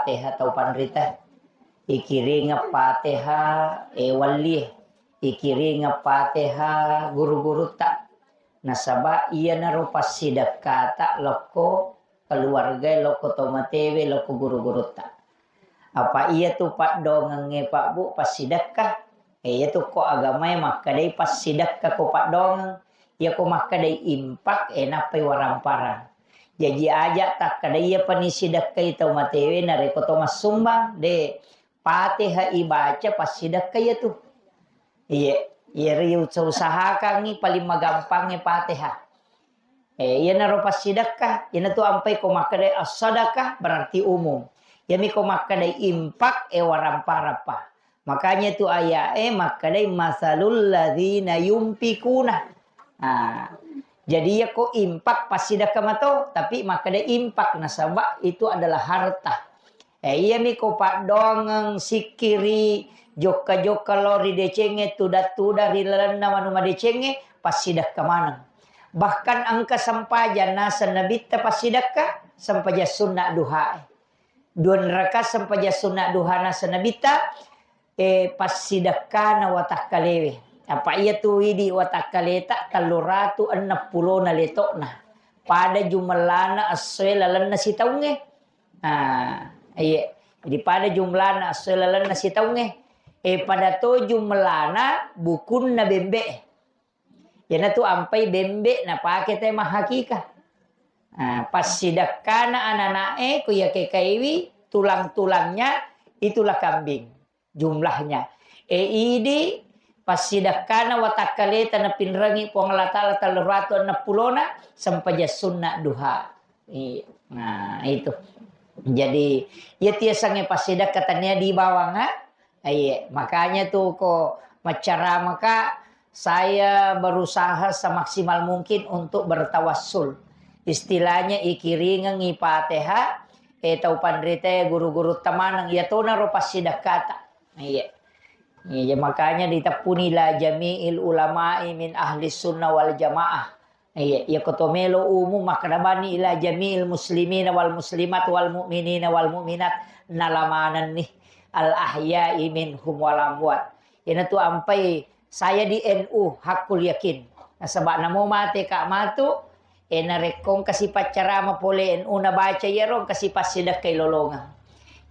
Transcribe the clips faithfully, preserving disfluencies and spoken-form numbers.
Fatihah tau panrita, ikiringeng Fatihah, eh, wallie, ikiringeng Fatihah guru-gurutta. Nasaba iyanaro passidekkata lokko keluargae, lokko to matewe, lokko guru-gurutta. Apa iyatu paddongengnge, Pak Bu, passidekka. Eh, iyatu ko agamae makkedai passidekka ko paddongeng. Iyako makkedai impak, eh, nappai waramparang. Jaji aja takkeda iyapa nisidekkai tau matewe narekko to massumbang, de, Fatihah ibaca passidekka iyatu. Iye, iyaro usaha-usahakangngi paling magampangnge Fatihah. Eh, iyanaro passidekka, iyanatu ampai ko makkedai as-sadaqah berarti umum. Iyami ko makkedai impak, eh, waramparappa. Makanya tu aya'e makkedai masalul ladzina yunfikuna. Nah, jadi iyako impak passidekka mato, tapi makkeda impak nasaba itu adalah harta. Eh, iyami ko paddongeng, sikkiri, jokka-jokka lao ri decengnge, tuda-tuda ri lalenna manu madecengnge, passidekka maneng. Bahkan engka sempajang naseng Nabitta passidekka, sempajang sunna duhae. Dua rakaat sempajang sunna duha naseng Nabitta, eh, passidekkana watakkalewe. Apa iyatu idi watakkaleta tellu ratu enneng pulona letokna. Pada jumellana essoe lalenna sitaungnge. Nah, iya. Jadi pada jumlana essoe lalenna sitaungnge. Eh, pada to jumlana bukunna bembe. Iyanatu ampai bembe napake te mahakika. Nah, passidekkana anana'e ku yakekaiwi tulang-tulangnya itulah kambing jumlahnya. E idi passidekkana watakkaleta napinrengi Puang Allah Ta'ala tellu ratu enneng pulona sempajang sunna duha. Iya. Nah, itu. Jadi, iya tiasangnge passidekka tania di bawang, ha? Iya, makanya tuh ko maccaramaka, saya berusaha semaksimal mungkin untuk bertawassul. Istilahnya ikiringeng i Fatihah, eh, tau panrita guru-guru temaneng, iya tona ro passidekkata. Iya. Iya, makanya diteppuni la jami'il ulama'i min ahli sunnah wal jamaah. Iya, iya, ko to melo umum makkeda bani ila jami'il muslimina wal muslimat wal mu'minina wal mu'minat nalamanenni al ahya'i minhum wal amwat. Iyanatu ampai saya di N U hakul yakin. Nasaba namo mate ka matu, eh, narekko engka sipaccarama pole N U nabaca iyaro engka sipassidekkai lolongeng.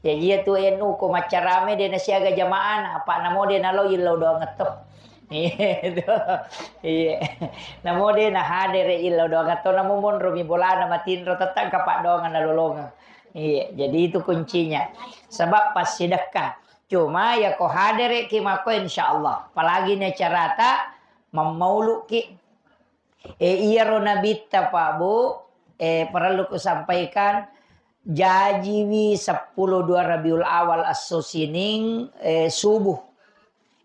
Jaji iyatu N U ko maccarame de nasiaga jamaana, apa namo de nalo illau doangetto. Iya, itu. Iya. Namo de nahadere illau doangetto, namo monro mi bolana matinro, tette engka paddoangeng nalolongeng. Iya, jadi itu kuncinya. Sebab passidekka. Cuma ya ko hadere ki mako insyaallah. Apalagi ne carata mammaulu ki. Eh, iyaro Nabitta, Pak Bu, eh, parellu kusampaikan, jajiwi seppulo dua Rabiul Awal esso sining, eh, subuh.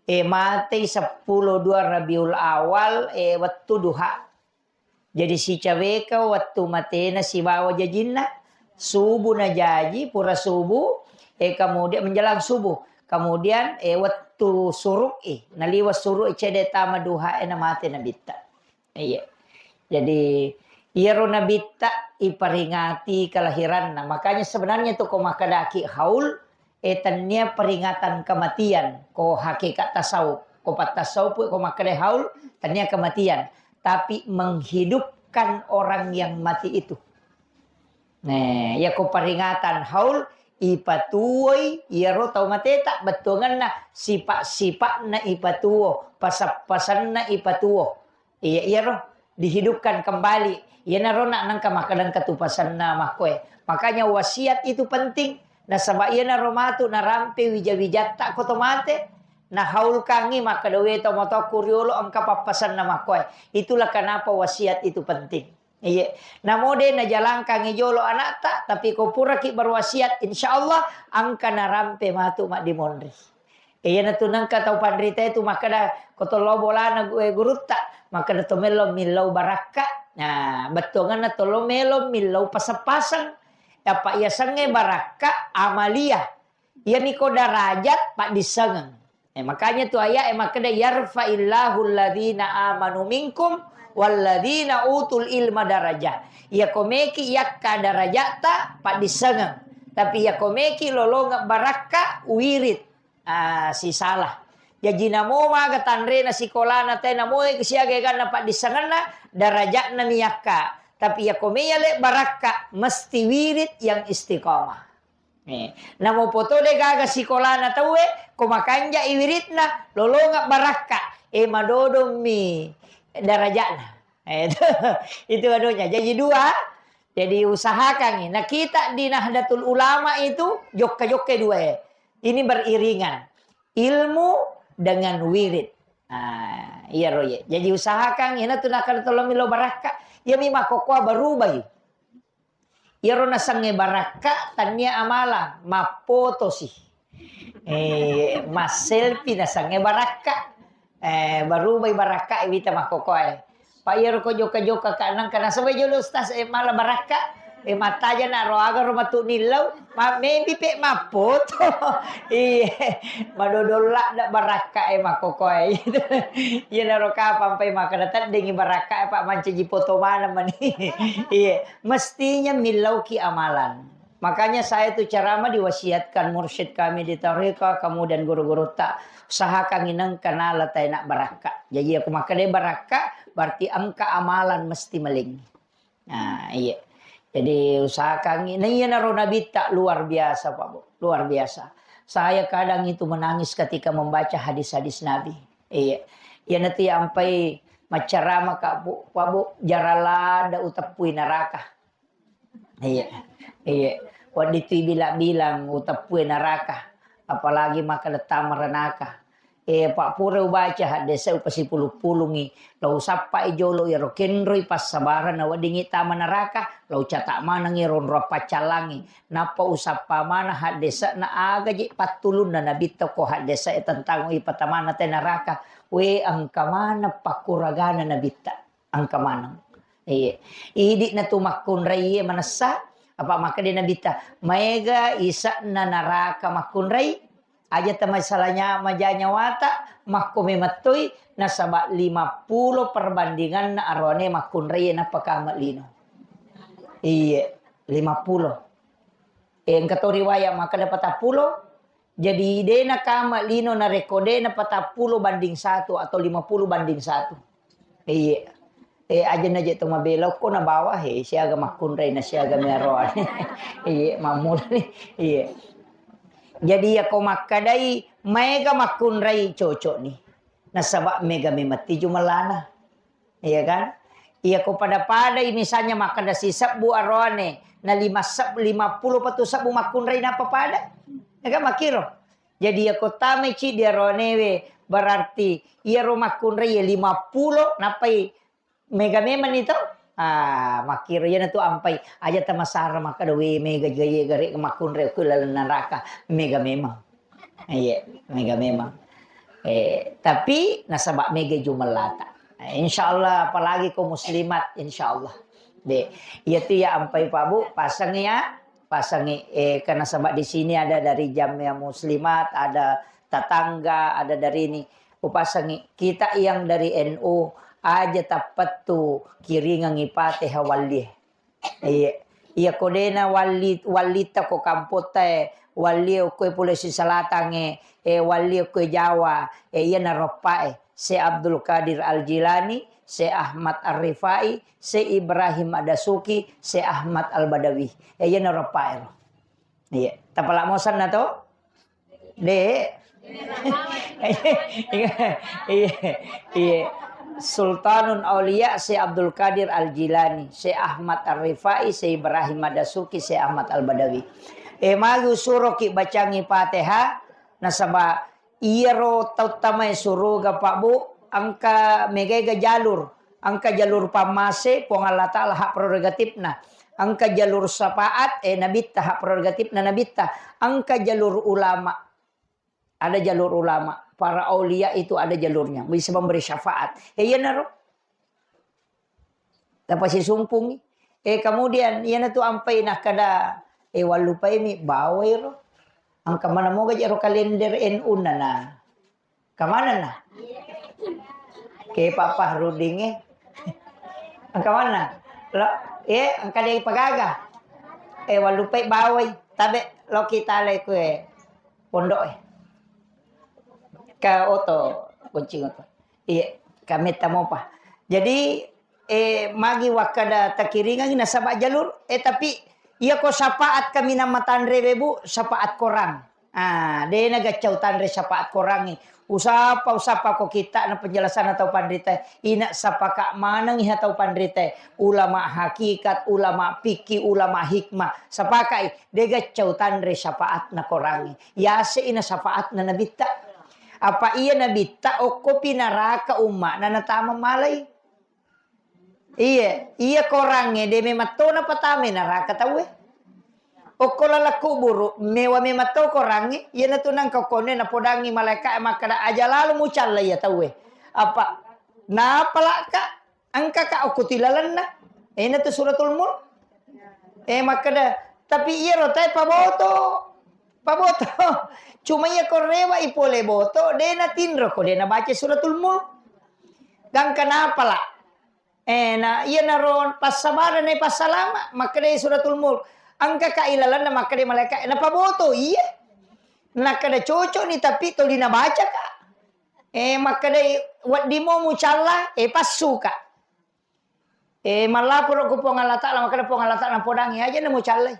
Eh, matei seppulo dua Rabiul Awal, eh, wettu duha. Jadi sicaweka wettu matena sibawa jajinna, subuh najaji, pura subuh, eh, kemudian menjelang subuh, kemudian, eh, wettu suru'i, naliwa suru'i cede tama duha, eh, namate Nabitta. Iya. Jadi, iyaro Nabitta iperingati kelahiranna. Makanya sebenarnya tu ko makkedaki haul, eh, tennia peringatan kematian, ko hakikat tasawuf. Ko pattasawuf, ko makkeda haul, tennia kematian. Tapi menghidupkan orang yang mati itu. Nah, iya ko peringatan haul, ipatuwoi iyaro tau mateta, bettuangenna sipa-sipa'na ipatuwo, pasa-pasanna ipatuwo. Iya, iyaro dihidupkan kembali. Iyanaro na-, nengka makkeda engka tu pasanna makkoe. Makanya wasiat itu penting. Nasaba iyanaro matu narampe wija-wijatta ko to mate, nahaulkangi makkeda, "We to motokku riolo engka pappasanna makkoe." Itulah kenapa wasiat itu penting. Iya. Namo de najalangkangi jolo anakta, tapi ko puraki berwasiat, insyaallah engka narampe matu maddimonri. Iyanatu nengka tau panrita itu makkeda, ko to lao bolana gu-, eh, gurutta, makkeda to melo millau barakka. Nah, bettuangenna to lo melo millau paseng-paseng. Apa iyasengnge barakka, amaliyah. Iyami ko darajat paddissengeng. Eh, makanya tu ayat e makkeda, "Yarfa'illahu alladzina amanu minkum walladzina utul ilma darajat." Iya ko meki yakka darajatta paddissengeng. Tapi iya ko meki lolongeng barakka, wirid. Ah, sisala. Jaji namo maga tanrena sikolana te, namo siaga eganna paddissengenna, darajatna miyakka. Tapi iya ko meyale barakka, mesti wirid yang istiqomah. Eh, namo poto de gaga sikolana tauwe, ko makanja i wiridna, lolongeng barakka. Eh, madodong mi darajatna. Eh, itu, itu anunya. Jadi dua, jadi usahakan. Nah, kita di Nahdlatul Ulama itu jokka-jokka dua. Ini beriringan. Ilmu dengan wirid. Nah, iya ro ye. Jadi usahakan, ina tu nakal tolong milo barakka. Ya mi makokoa barubai. Iyaro nasengnge barakka, tannia amalang, mappotosi. Eh, masselfie nasengnge barakka. Eh, barubai barakka wita makkokoe. Pa iyaro ko jokka-jokka ka nengka nasaba jolo ustaz, eh, mala barakka. Eh, mattaja na ro aga ro matu nillau, ma-, maybe pe mappoto. Iye, madodolla da barakka e makkokoe. Iyanaro kapang pai makkeda teddengi barakka e, Pak, mancaji poto maneng mani. Iye. Mestinya millauki amalan. Makanya saya itu ceramah diwasiatkan mursyid kami di Toriko, kemudian guru-guru tak usahakan ineng kenala tai nak barakka. Jadi aku makkeda barakka berarti engka amalan mesti meling. Nah, iya. Jadi usahakan, nah, iya naro Nabi tak luar biasa, Pak Bu, luar biasa. Saya kadang itu menangis ketika membaca hadis-hadis Nabi. Iya. Iya nanti sampai macerama Kak Bu, Pak Bu, jaralada uteppui neraka. Iya, iya. Wedditui bilang-bilang uteppue neraka, apalagi makkeda tama renaka. Eh, Pak, pura ubaca haddese upasipulung-pulungi, lao usappai jolo iyaro kenroi passabarang na weddingi tama neraka, lao ucatak manengi ronro paccallangi. Nappa usappa maneng haddese na aga je pattulunna nabitta ko haddese tentang ipatamana te neraka. We, engka maneng pakkuragana nabitta. Engka maneng. Iya. Idi'na tu makkunrai manessa, apa makkeda Nabitta, maega ise'na naraka makkunrai, aja tamasalanya maja nyawata, makko memettoi, nasaba lima pulo perbandinganna aroane makkunrai nappa kame lino. Iya, lima pulo. Eh, engka to riwayat makkeda patappulo, jadi dena kama lino narekko dena patappulo banding satu atau lima puluh banding satu. Iya. Eh, aja naje to mabela ko nabawa, he, siaga makkunrai na siaga meroa. Iya, mammula ni. Iya. Jadi ya ko makkadai maega makkunrai cocok ni. Nasaba mega memang tiju melana. Iya kan? Iya ko pada-padai misalnya makkeda sisebbu aroane, na lima seb-, lima pulo patu sebbu makkunrai nappa pada. Ya kan makkiro. Jadi iya ko tamai ci di aroanewe, berarti iyaro makkunrai ya lima pulo nappai mega memang ni to. Ah, makkiro iyana tu ampai aja tamasara makkeda we mega je gare makkunrai ku laleng neraka. Mega memang. Iya, mega memang. Eh, tapi nasaba mega jumellata. Eh, insyaallah, apalagi ko muslimat, insyaallah. De, iya tu ya ampai Pak Bu, pasangi ya, pasangi, eh, karena sebab di sini ada dari Jamiah Muslimat, ada tetangga, ada dari ini. Upasangi, kita yang dari N U aja tappettu kiringengi Fatihah wallie. Iya. Iya, ko dena walli, wallitta ko kampotta e, wallie okko e Sulawesi Selatan e, e, wallie okko e Jawa, e, iyana roppa e, Syekh Abdul Qadir Al Jilani, Syekh Ahmad Ar Rifai, Syekh Ibrahim Ad Dasuki, Syekh Ahmad Al Badawi. E, iyana roppa e ro. Iya. Tapala mosanna to? De. Iya, iya, iya. Sultanun Aulia Syekh Abdul Qadir Al Jilani, Syekh Ahmad Ar Rifai, Syekh Ibrahim Ad Dasuki, Syekh Ahmad Al Badawi. E, magi usuroki bacangi Fatihah, nasaba iyaro tau tamae suruga, Pak Bu, engka mega-ega jalur. Engka jalur pammase, Puang Allah Ta'ala hak prerogatifna. Engka jalur syafaat, eh, Nabitta hak prerogatifna Nabitta. Engka jalur ulama. Ada jalur ulama. Para aulia itu ada jalurnya. Bisa memberi syafaat. Eh, iyanaro. Tapasisumpungi. Eh, kemudian, iyana tu ampai nakkeda, eh, wallupai mi bawai ro. Engka mana moga jero kalender N U nana. Engka manenna? Ke Pak Fahrudin e. Engka manenna? Lo, eh, engka de pagaga. Eh, wallupai bawai. Tabe, loki tale kue pondok e. Ka oto, goncing oto. Iya, kametta mopa. Jadi, eh, magi wakkada takiringangi nasaba jalur, eh, tapi iya ko syafaat kaminang matanre we, Bu, syafaat korang. Ah, de nagaccau tanre syafaat korangnge. Usappa, usappa ko kitta'na penjelasanna tau panrita. Ina sapaka maneng iha tau panrita. Ulama hakikat, ulama fikih, ulama hikmah. Sapakai, de gaccau tanre syafaatna korangnge. Yase'i na syafaatna nabitta. Apa iya nabitta okkopi naraka umma'na natama malai. Iye, iya korangnge de memang to napatamai naraka tauwe. Okko laleng kuburu, mewa memang to korangnge, iyanatu nangka okkonne napodangngi malaeka'e makkeda, "Aja lalo mucalla iya tauwe." Apa, napalaka, engkaka okko tilalenna. Enatu Suratul Mulk. Eh, makkeda, "Tapi iyaro tae paboto." Paboto. Cuma iya ko rewa i pole boto, de natinro ko de nabaca Suratul Mulk. Gangka napala. Eh, na iyanaro passabareng na passalama, makkedai Suratul Mulk. Engkaka ilalenna, makkeda malaika, napaboto, iya. Nakkeda cocok ni, tapi toli nabaca ka. Eh, makkedai wedding mo mucalla, eh, passu ka. Eh, mallaporo ko Puang Allah Taala, makkeda Puang Allah Taala, napodangi aja na mucallai.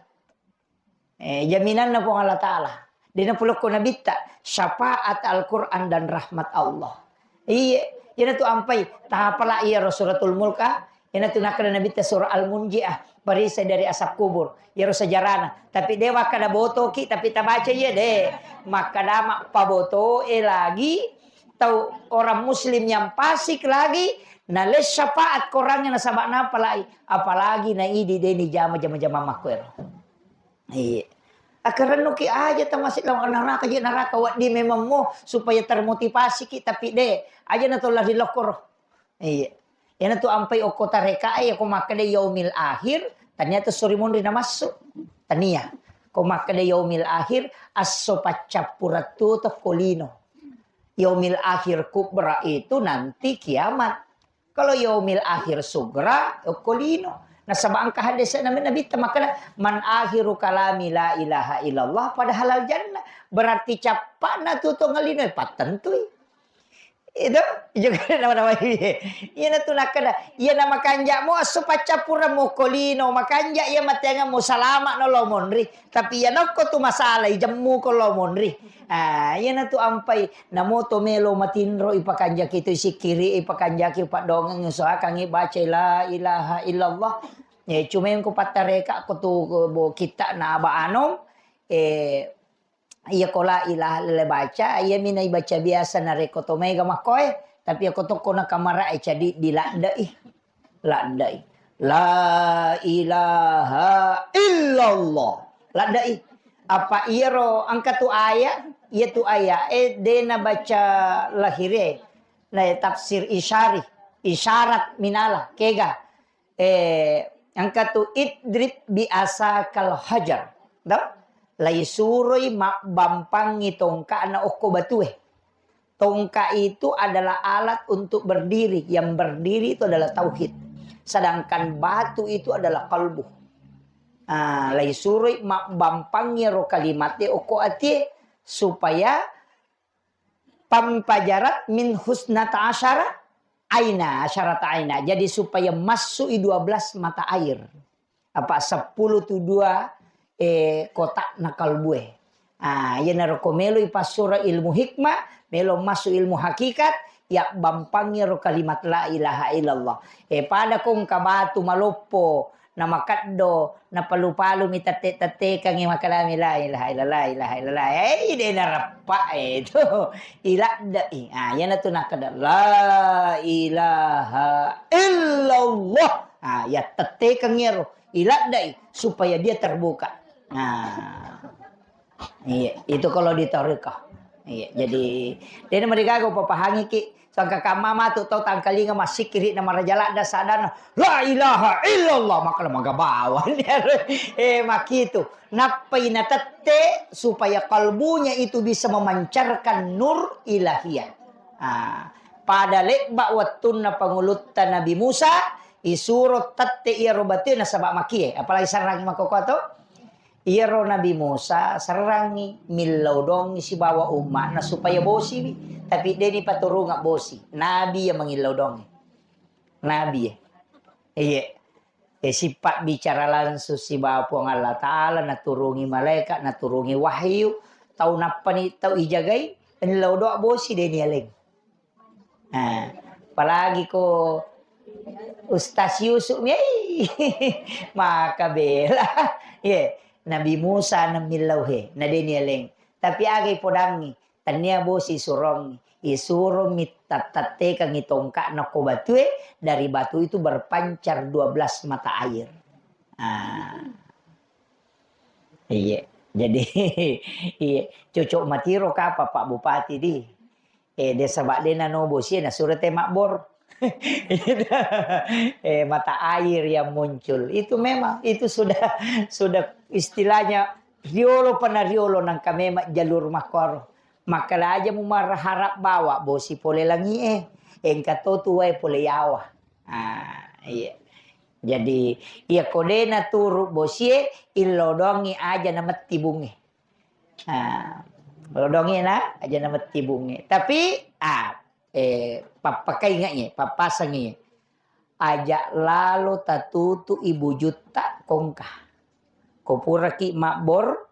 Eh, jaminanna Puang Allah Taala. De napulokko nabitta, syafaat Al-Quran dan rahmat Allah. Iye, iyanatu ampai, tapala iyaro Suratul Mulk, ah. Iyanatu nakkeda nabitta surah Al-Munjiah, perisai dari asap kubur. Iyaro sejarahna. Tapi de wakkeda botoki, tapi tabaca iya de. Makkeda mappaboto e lagi, tau orang muslim yang fasik lagi, nale syafaat korangnge nasaba napalai, apalagi na idi de ni jama jama-jama makkuero. Iya. Akarennuki aja tamasik lawan neraka, je neraka wedding memang mo supaya termotivasiki, tapi de, aja na tola ri lokkoro. Iya. Iyanatu ampai okko tarekae, iya ko makkeda yaumil akhir, tania tu suri monri namassu. Tania. Ko makkeda yaumil akhir, asso paccappureng tu tokko lino. Yaumil akhir kubra itu nanti kiamat. Kalau yaumil akhir sugra, okko lino. Nasaba engka hadis Nabi, Nabi ta makkeda, "Man akhiru kalami la ilaha illallah pada halal jannah." Berarti cappana tu to ngalino pattentui. Itu juga nama-nama iya. Iya na tu nakkeda, iya na makanja mo asso paccappureng mo okko lino, makanja iya mateanga mo salama no lo monri. Tapi iya nokko tu masalah, ijemmu ko lo monri. Ah, iyanatu ampai, namo to melo matinro ipakanjaki tu, isikkiri ipakanjaki, upaddongeng, usahakangi baca la ilaha illallah. Ya, cuma yang ku pattareka ko tu, bo kitta na Aba Anom, eh, iya ko la ilaha illallah baca, iya mina ibaca biasa narekko to mega makkoe, tapi iya ko tokko na kamara e cadi diladdai. Laddai. La ilaha illallah. Laddai. Apa iyaro engka tu ayat, iya tu ayat, eh, de nabaca lahire. Nah, tafsir isyari, isyarat minala, kega. Eh, engka tu idrib bi asakal hajar. Dah? Laisuroi mabbampangi tongka'na okko batue. Tongka itu adalah alat untuk berdiri. Yang berdiri itu adalah tauhid. Sedangkan batu itu adalah kalbu. Ah, laisuroi mabbampangi ro kalimatte okko atie supaya pampajarat min husnata asyara aina, asyarata aina. Jadi supaya masuk i dua belas mata air. Apa sepuluh tu dua, eh, kotak na kalbue. Ah, iyanaro ko melo ipassura ilmu hikmah, melo massu ilmu hakikat, ya bampangi ro kalimat la ilaha illallah. Eh, pada ko engka batu maloppo, na makeddo, na palu-palu mi tette-tettekangi makalami la ilaha illallah, ilaha illallah. Eh, de nareppa, eh, itu. Iladdai. Ah, iyanatu nakkeda la ilaha illallah. Ah, ya tettekangi ro. Iladdai supaya dia terbuka. Nah. Iya, itu kalau di tarekat. Iya, jadi, dena marigaga upapahangi ki, sangka kamma matu tau tangkalinga massikkiri na maraja ladda sadana, "La ilaha illallah," maka maga bawang. Eh, makitu. Nappai natette supaya kalbunya itu bisa memancarkan nur ilahiyah. Ah, pada lebba wettunna pangulutta Nabi Musa, isuro tette iyaro batue nasaba makie, apalagi sarrangi makkokkoe to. Iyaro Nabi Musa serrangngi, millau dongngi sibawa umma'na supaya bosiwi, tapi de' nipaturunga bosi. Nabi iya mangillau dongngi. Nabi iya. Iya. E, sipabbicara langsung sibawa Puang Allah Ta'ala, naturungi malaika, naturungi wahyu, tau nappani tau ijagai, millau doa bosi de' nialeng. Nah, apalagi ko Ustaz Yusuf mi, maka bela. Ye, Nabi Musa na millau he, na de' nialeng. Tapi aga ipodangngi, tania bosi surongngi. Isurommi tattattekangngi tongka'na ko batue, dari batu itu berpancar dua belas mata air. Ah. Iya. Jadi, iya, cocok matiro kapa Pak Bupati di. Eh, desa Ba'dena no bosie nasuro te mabbor. Eh, mata air yang muncul. Itu memang, itu sudah, sudah istilahnya riolo pana riolo nangka memang jalur makoro. Makkeda aja mu marharap bawa bosi pole langi'e. Engka to tu wae pole yawa. Ah, iya. Jadi, iya ko de' naturu bosie, illau doangngi aja nametti bungnge. Ah, illau doangngi na aja nametti bungnge. Tapi, ah, eh, pappakaingatngi, pappasangngi. Aja lalo tatutu i bujutta kongka. Ko puraki mabbor,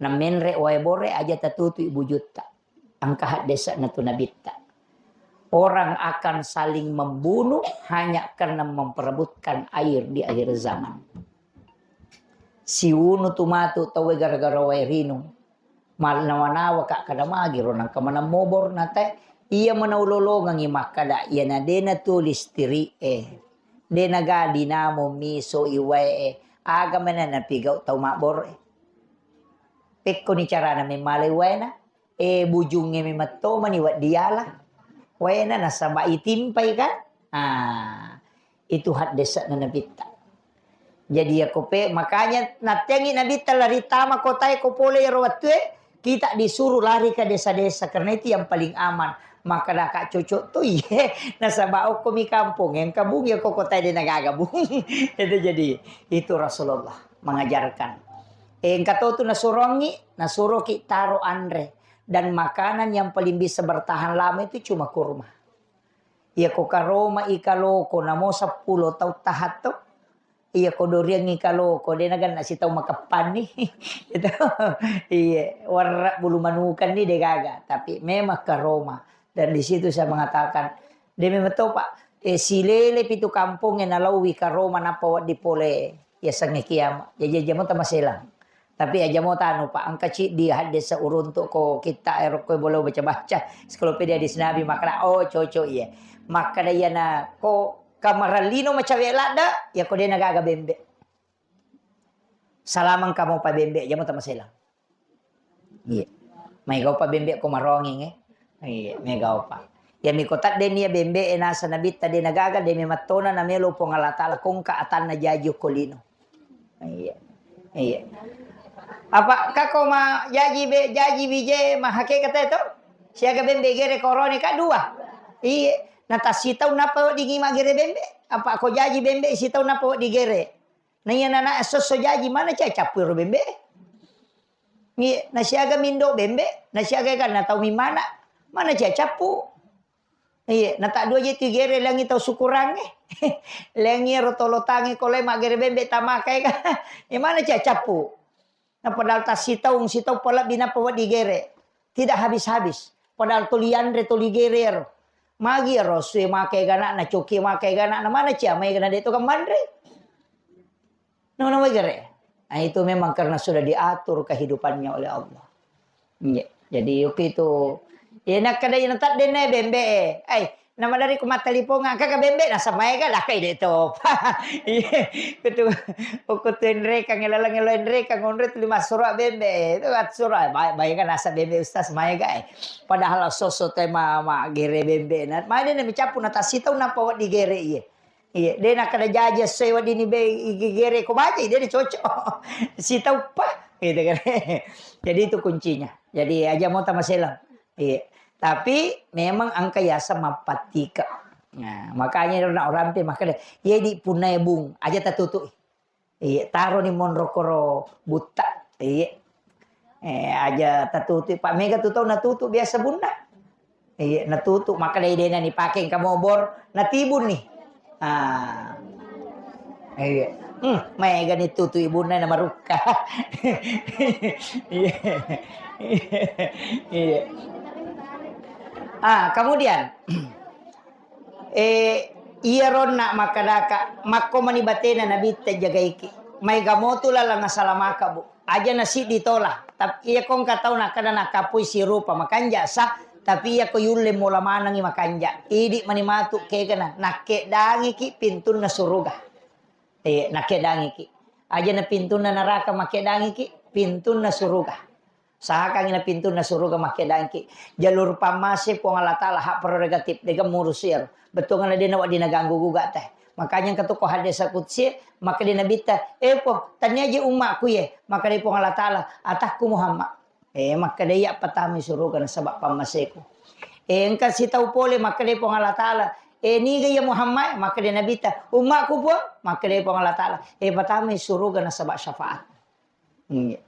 namenre wae bore aja tatutui bujutta. Engka haddese'na tu nabitta. Orang akan saling membunuh hanya karena memperebutkan air di akhir zaman. Siunu tu matu tauwe gara-gara wae rinung. Mal-, nawa-nawa ka kada magi ro nangka maneng mobor nate. Iya manau lolongengi makkada, iya na de' natuli listiri e. De' naga dinamo miso i wae e. Aga mena napigau tau mabbor e. Pekkoni carana memmalai waena? Eh, bujungnge memang tomani wedding diala waena nasaba itimpai kan? Ah, itu haddese'na nabitta. Jadi, yako pe, makanya natteangi nabitta lari tama kotae ko pole ero wettue, kita disuruh lari ke desa-desa karena itu yang paling aman. Maka daka cocok tu iye, nasaba okko mi kampung, yang kabung ya ko kotae de' nagaga bung. Itu jadi, itu Rasulullah mengajarkan. Engka to tu nasurongi, nasuroki taro anre. Dan makanan yang paling bisa bertahan lama itu cuma kurma. Iya ko karoma i kaloko namo seppulo tau tahatto. Iya ko doriang i kaloko, de' naganna sitau makeppanni. Itu. Iya, warra bulu manukan ni de' gaga, tapi memang karoma. Dan di situ saya mengatakan, de' memang to, Pak, eh, silele pitu kampong e nalauwi karoma nappa wedding pole yasengnge kiamat. Jaji aja mo tamaselang. Tapi aja mo tanu, Pak, engka ciddi haddese uruntuk ko kitta ero ko boleh baca-baca, ensiklopedia hadis Nabi, makkada, oh, cocok iya. Makkada iyana ko kamarallino macawe ladda, ya ko de' nagaga bembe. Salamang kamu pa bembe, aja mo tamaselang. Iya. Maega upa bembe ko marongeng, eh. Iya, maega upa. Iya, miko tadde nia bembe e nasa nabitta de' nagaga, de' memattona namelo Puang Allah Taala kongka atanna jaji ko lino. Iya. Iya. Apa kako ma jaji be, jaji wije ma hakeka te to? Siaga bembe gere korone ka dua. Iya. Natassitaung nappa weddingi maggere bembe. Apa ko jaji bembe sitaung nappa wedding gere. Na iya nana esso-esso jaji, mana cia cappu ero bembe? Iya, nasiaga mindo bembe, nasiaga kan natau mi mana, mana cia cappu? Iya, nata dua je tu gere langi tau sukurange. Langi ero tolotange ko le maggere bembe tamakae ka. Ya mana cia cappu? Na padahal tassitaung, sitaung palebbi nappa wedding gere. Tidak habis-habis. Padahal toli anre, toli gere ero. Magi ero sue make gana'na, coki make gana'na, mana cia mai gana de' to kan manre. No, no, gere. Nah, itu memang karena sudah diatur kehidupannya oleh Allah. Iya. Jadi, yuk itu. Ya, nakkeda ina tadde ne bembe e. Ai, nama dari ku mattaliponga, kaka bembe, nasa maega, lah, kai de' to. Iya. Kutu, kutu enrekang, laleng elo enrekang, onre tuli massuro bembe. Itu massuro, baik, baik kan nasa bembe Ustaz maega, eh. Padahal soso tema ma gere bembe. Nah, mana ne micappu na tassitaung nappa wedding gere, iya. Iya, de' nakkeda jaji esso weddinni be igegere ko baja, de' cocok. Sitaung pa, gitu kan. Jadi itu kuncinya. Jadi aja mo tamaselang. Iya. Tapi memang engka yaseng mappattika. Nah, makanya ro na orang pe makkeda, ye di punna bung, aja tatutu. Iya, taro ni monro koro butta. Iya. Eh, aja tatutu, Pak. Mega tu tau natutu biasa bunna. Iya, natutu. Maka dai dena ni pake engka mobor, natibun ni. Ah. Iya. Hmm, mega ni tutu ibunna na marukka. Iya. Iya. Ah, kemudian, eh, iya ronna makkadaka, makko mani batena nabitta jagaiki. Maega motu lalang asalamaka, Bu. Aja na siddi tola. Tapi iya ko engka tau nakkada nakkappui sirupa makanja sa, tapi iya ko yulle mola manengi makanja. Idi mani matu kegana, nakkeddangiki pintunna suruga. Eh, nakkeddangiki. Aja na pintunna naraka makkeddangiki, pintunna suruga. Sahakangi na pintunna suruga makkeddangiki. Jalur pammase Puang Allah Ta'ala hak prerogatif, dega murusi ero. Bettuanna dena wedding naganggu guga teh. Makanya engka tu ko hadis kutsi, maka di Nabitta, "Eh, Puang, tania je ummaku ye." Maka di Puang Allah Ta'ala, "Atakku Muhammad." Eh, maka dia patamai suruga nasaba pammaseku. Eh, engka sitau pole, maka di Puang Allah Ta'ala, "Eh, niga ya Muhammad?" Maka di Nabitta, "Ummaku, Puang." Maka di Puang Allah Ta'ala, "Eh, patamai suruga nasaba syafaat." Iya.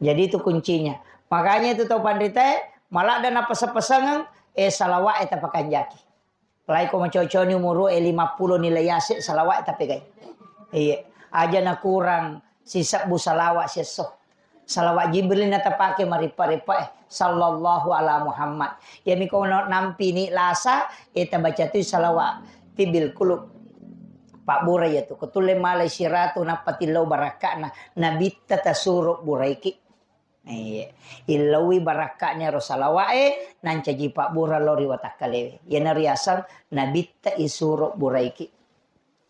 Jadi itu kuncinya. Makanya itu tau panritae, maladda napasang-pasangeng, eh, salawat e tapakanjaki. Apalagi ko macoco ni umuru e lima puluh nilai ase salawat e tapegai. Iya. Aja na kurang sisebbu salawat siesso. Salawat Jibril na tapake marippa-rippa e. Sallallahu ala Muhammad. Iya mi ko na-, nampi ni lasa, eh, tabaca tu salawat tibbil kulub. Pabbura iya tu. Ko tulle malai siratu nappa tillau barakka'na. Nabitta tasuro buraiki. Iya. Illaui barakka'na ro salawa'e, nancaji pabbura lao ri watakkalewe. Iyana riaseng nabitta isuro buraiki.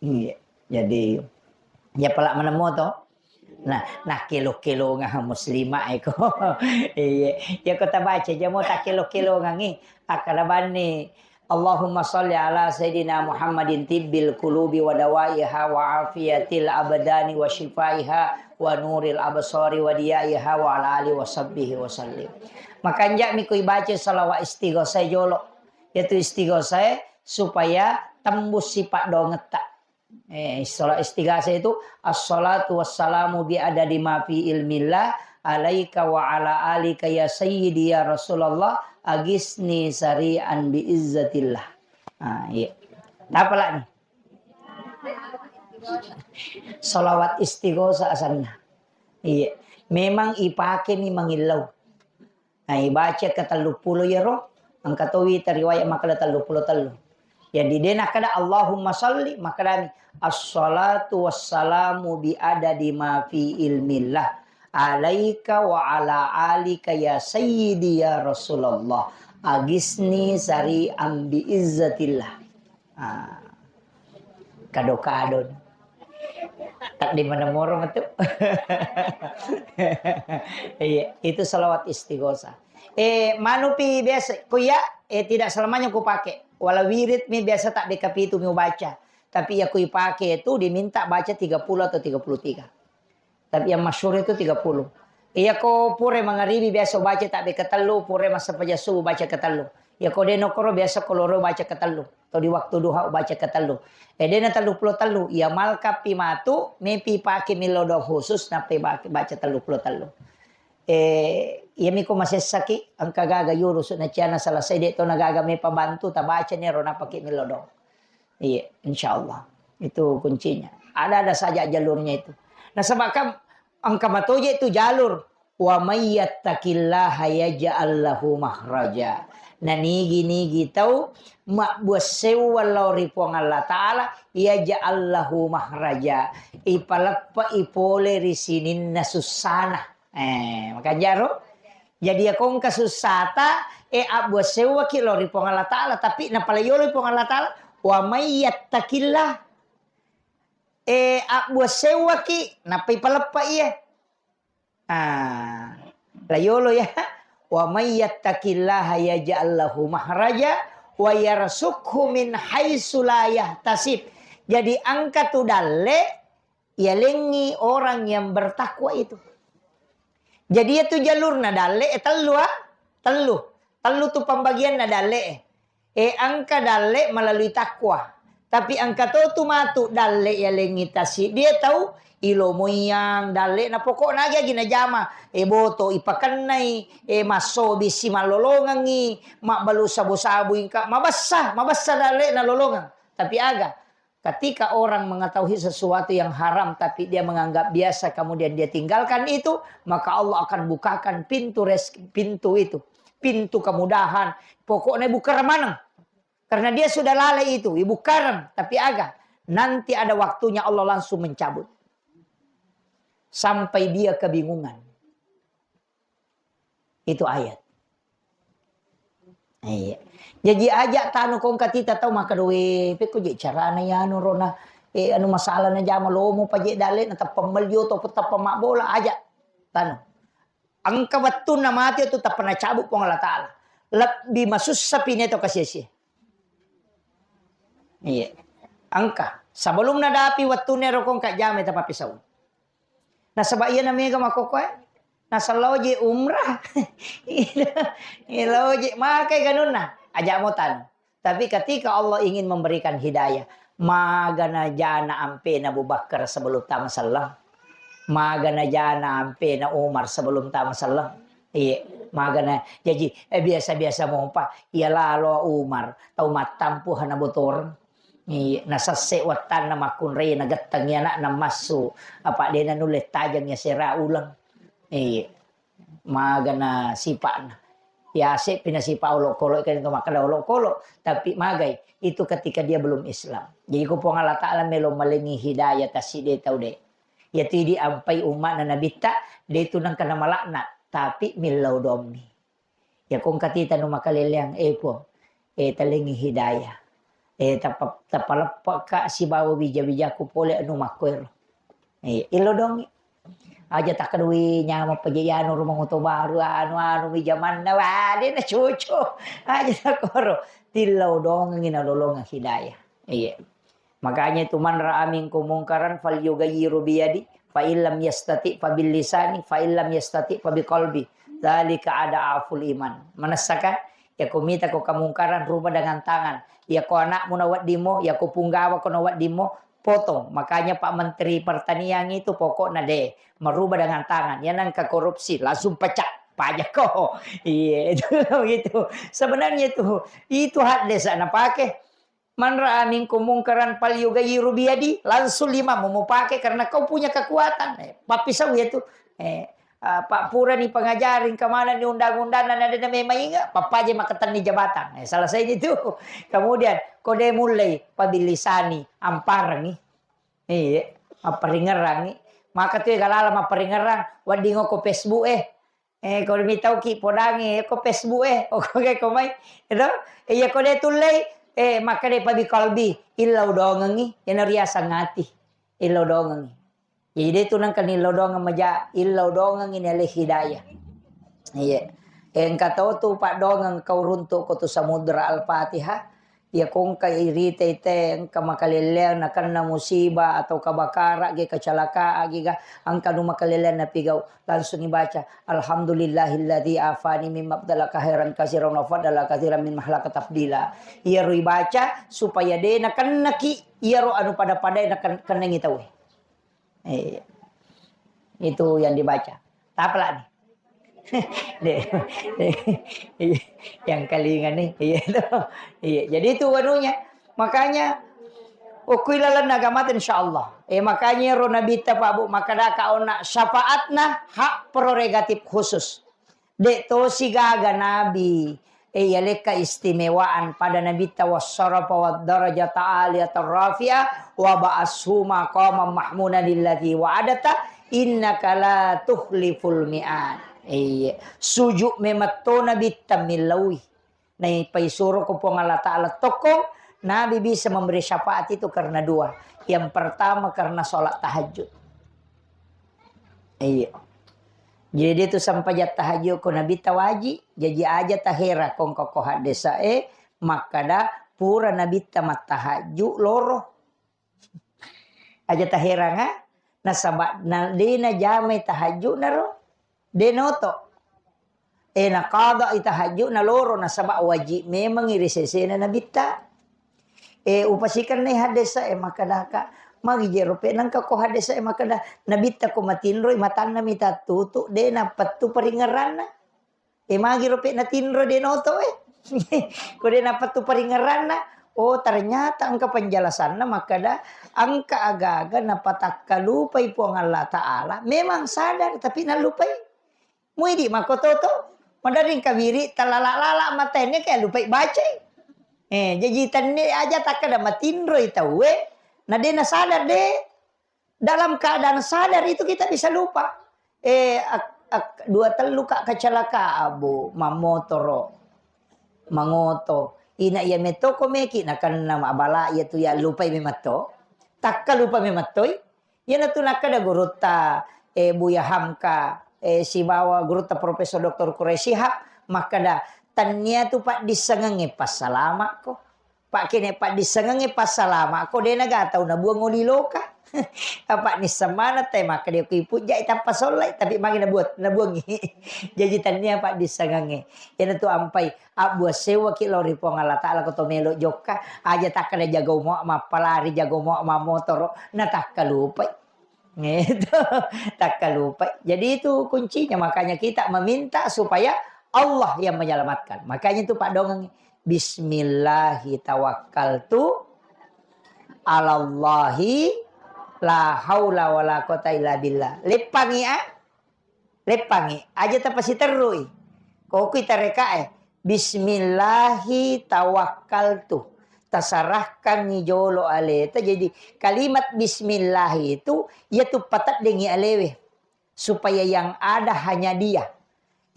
Iya. Jadi, ya pala manemmo to. Nah, nakkelo-kelongang muslimah eko. Iya. Ya ko tabaca jamo takkelo-kelongangi. Akkada banni Allahumma shalli ala Sayyidina Muhammadin tibbil qulubi wa dawaiha wa afiyatil abdani wa shifaiha wa nuril absari wa diyaiha wa ala alihi wa sahbihi wa sallim. Makanja mi ko ibaca salawat istighosah jolo. Yaitu istighosah supaya tembus sifat dongetta. Eh, salat istighasah itu, "Assalatu wassalamu bi adadi ma fi ilmillah, alaika wa ala alika ya sayyidi ya Rasulullah, agisni sari'an bi izzatillah." Ah, iya. Apa lagi? Salawat istighosah asanna. Iya. Memang ipake mi mangillau. Nah, ibaca ke tellu puluh iyaro, engka towi teriwayat makkeda tellu puluh tellu. Jadi, de nakkeda, "Allahumma shalli," makkedani, "Assalatu wassalamu bi adadi ma fi ilmillah, alaika wa ala alika ya sayyidi ya Rasulullah, agisni sari'an bi izzatillah." Ah, kado-kado. Tak di mana moro metu. Iya, itu salawat istighosah. Eh, manupi biasa, ko iya, eh, tidak selamanya ku pakai. Walau wirid mi biasa tak dekapitu mi baca. Tapi ya ku ipake itu diminta baca tiga puluh atau tiga puluh tiga. Tapi yang masyhur itu tiga puluh. Iya ko pura mangaribi biasa baca tak deka tellu, pura massempajang subuh baca ke tellu. Iya ko deno koro biasa ko loro baca ke tellu. Atau di waktu duha baca ke tellu. Eh, dena tellu puluh tellu. Iya malkapi matu, mepi pake milodong khusus, nape baca tellu puluh tellu. Eh, iya miko masessaki, engka gaga yuru suna ciana selesai, dek to na gaga mepa bantu, tabaca nero napake milodong. Iya, insya Allah. Itu kuncinya. Ada-ada saja jalurnya itu. Nasaba kan engka matoje tu jalur. Wa may yattaqillaha yaj'al lahu makhraja. Na nigi-nigi tau mabbuassewwa lao ri Puang Allah Ta'ala, yaj'al lahu makhraja. Ipaleppe'i pole ri sininna sussana. Eh, makanja ro? Jadi, iya ko engka sussata, eh, abbua sewwaki lao ri Puang Allah Ta'ala, tapi napalaiolo Puang Allah Ta'ala, "Wa may yattaqillah." Eh, abbua sewwaki, nappai paleppa iya. Ah, layolo ya. "Wa may yattaqillaha yaj'al lahu makhraja wa yarzuqhu min haitsu la yahtasib." Jadi, engka tu dalle, yalengngi orang yang bertakwa itu. Jadi, iya tu jalurna dalle, eh, tellu, ah. Tellu. Tellu tu pembagianna dalle, eh. Eh, engka dalle melalui takwa. Tapi engka to tu matu dalle yalengngi tasiddi tau, ilomoiang dalle'na, pokokna agi-agi najama, e, boto ipakennai, e, massobi simallolongengngi, mabbalu sabu-sabu ingka, mabessa, mabessa dalle'na lolongeng. Tapi aga, ketika orang mengetahui sesuatu yang haram tapi dia menganggap biasa, kemudian dia tinggalkan itu, maka Allah akan bukakan pintu res-, pintu itu, pintu kemudahan. Pokoknya buka maneng. Karena dia sudah lalai itu, ibu karang, tapi aga, nanti ada waktunya Allah langsung mencabut. Sampai dia kebingungan. Itu ayat. Iya. Jaji aja tanu kongka tita tau maka doe, pekko je carana yanu rona, eh, anu masalah na jama lomo pa je dale na tappa melio to tappa mabbola aja tanu. Engka wettunna mati tu tappa nacabut Puang Allah Ta'ala. Lebbi masussa pine to kasiesie. Iya. Engka. Sebelum nadapi wettunna ero kongka jame tappa pisau. Nasaba iyana mega makkokkoe, nasalloje umrah. Iloje makai ganunna, aja mo tanu. Tapi ketika Allah ingin memberikan hidayah, magana jana ampena Abu Bakar sebelum tama selleng. Magana jana ampena Umar sebelum tama selleng. Iya, magana. Jaji, eh, biasa-biasa mopa, iya lalo Umar, tau mattampu hana botoreng. Iya, nasesse wattanna makkunrai nagettengi anakna massu, apa de nanulle tajeng yasera uleng. Iya. Magana sipa'na. Yase pina sipa olokolo kan itu makkeda olokolo, tapi magai itu ketika dia belum Islam. Jadi ko Puang Allah Ta'ala melo malengi hidayah taside tau de. Yatu idi ampai umma'na nabitta, de tu nengka namalakna, tapi millau dommi. Ya kongka tita nu makaleleang, eh, Puang, eh, talengi hidayah. Eh, tapa-, tapaleppaka sibawa wija-wijaku pole anu makkoero. Eh, illo dongi. Aja takkedui nyama peje yanu rumah moto baru, anu, anu, mi jamanna, wah, de na cocok. Aja takoro. Tillau dongengi na lolongang hidayah. Iya. Makanya itu, "Man ra'a minkum mungkaran falyughayyiru biyadi, fa illam yastati fa bil lisani, fa illam yastati fa biqalbi. Dzalika ad'aful iman." Manessaka, ya ko mita ko kemungkaran, rubah dengan tangan. Ya ko anakmu na weddingmu, ya ko punggawa ko na weddingmu, potong. Makanya Pak Menteri Pertanian itu pokoknya deh merubah dengan tangan. Ya nangka korupsi, langsung pecah. Pajak ko. Iya, itu begitu. Sebenarnya itu, itu hak desa napake. "Man ra'a minkum mungkaran falyughayyiru biyadi," langsung lima mau, mau pakai karena kau punya kekuatan. Eh, pappisau ya tu. Eh, apa purani pengajari kemana ni undang-undang dan ada memang ingat, papaje makatenni jabatan. Eh, selesai itu. Kemudian kode mulai pabilisani, amparangi. Iya, apparingerangi. Maka tu galala mapparingerang, wedding ko Facebook eh. Eh, ko mitauki podangi, eh, ko Facebook, eh, oke, ko mai, gitu. Iya, ko de tullei, eh, makkeda pa biqalbi, illau dongengi, iyana riaseng ati, illau dongengi. Jadi, de tu nengka nillau dongeng maja, illau dongengi nele hidayah. Iya. Eh, engka to tu paddongeng kau runtuk ko tu Samudra Al-Fatihah, Iya, ko engka irita ite, engka makalelleang nakenna musibah atau kabakara ge, kecelakaan ge ga, engka nu makalelleang napigau, langsung ibaca, "Alhamdulillahilladzi afani mimma abdalaka khairan katsiran wa faddala katsiran mimma khalaqaka tafdila." Iyaro ibaca supaya de nakennaki iyaro anu pada-padae naken-, kennengi tauwe. Iya. Itu yang dibaca. Tapalak nih. Deh, deh. Iya. Yang kalinga nih, iya itu. Iya, jadi itu anunya. Makanya, okui lalan agama, insya Allah. Eh, makanya ro Nabi ta Pak Bu, maka daka ona syafaatna hak prerogatif khusus. De' tosi gaga nabi, e, iya le keistimewaan pada Nabitta, "Wassarafa waddarajata aliyata rafi'ah, wa ba'ashu maqaman mahmudan alladzi wa'adta, innaka la tukhliful mi'ad." Iya, sujud memetto Nabitta millaui. Naipaisuro ko Puang Allah Ta'ala tokkong, Nabi bisa memberi syafaat itu karena dua. Yang pertama karena sholat tahajud. Iya. Jadi itu sampajang tahajud ko Nabitta waji, jaji aja tahera kongko ko haddesa e, makkada pura Nabitta mattahajud loro. Aja taheranga, nasaba na, de najamai tahajud naro, de noto. E, naqadai tahajud na loro, nasaba wajib memang ri sesena Nabitta. E, upasikenna haddesa e, makkadaka, Magi je rope nangka ko hadese makkeda, nabitta ko matinroi matanna mita tutu, de napettu paringeranna. E, magi rope natinro de noto e. Ko de napettu paringeranna, oh, ternyata engka penjelasanna makkeda, engka aga-aga napatakkalupai Puang Allah Ta'ala, memang sadar tapi nallupai. Muidi makkototo, maderring kawiri talala-lala mataengnge kae lupai bacai. Eh, jaji tenne aja takkeda matinroi tauwe, na de nasadar de. Dalam keadaan sadar itu kita bisa lupa. Eh, ak-, ak-, dua tellu ka kecelakaan, Bu, mammotoro, mangoto. Ina iya metoko meki nakenna mabala iya tu ya lupai memetto. Takkalupa memettoi. Iyanatu nakkeda gurutta, eh, Buya Hamka, eh, sibawa gurutta Profesor Doktor Quraish Shihab makkeda, tennia tu paddissengengnge passalama'ko. Pakkene paddissengengnge passalama'ko, de naga tau nabuang oli loka. Apa nisseng maneng te makkeda ko ipujjai tappa sollai, tapi magi nabuat-, nabuangi. Jaji tennia paddissengengnge. Iyanatu ampai Abbuang sewwaki lao ri Puang Allah Ta'ala ko to melo jokka, aja takkeda jago mo mappalari, jago mo mammotoro, na takkalupai. Gitu. Takkalupai. Jadi itu kuncinya, makanya kita meminta supaya Allah yang menyelamatkan. Makanya itu Pak Dongeng, "Bismillahi tawakkaltu alallahi la haula wala quwata illa billah." Leppangi, ah. Leppangi, aja tapasiterrui. Kokui tarekae, "Bismillahi tawakkaltu." Tasarahkangngi jolo aleta. Jadi kalimat bismillahi itu, iyatu pateddengngi alewe. Supaya yang ada hanya dia.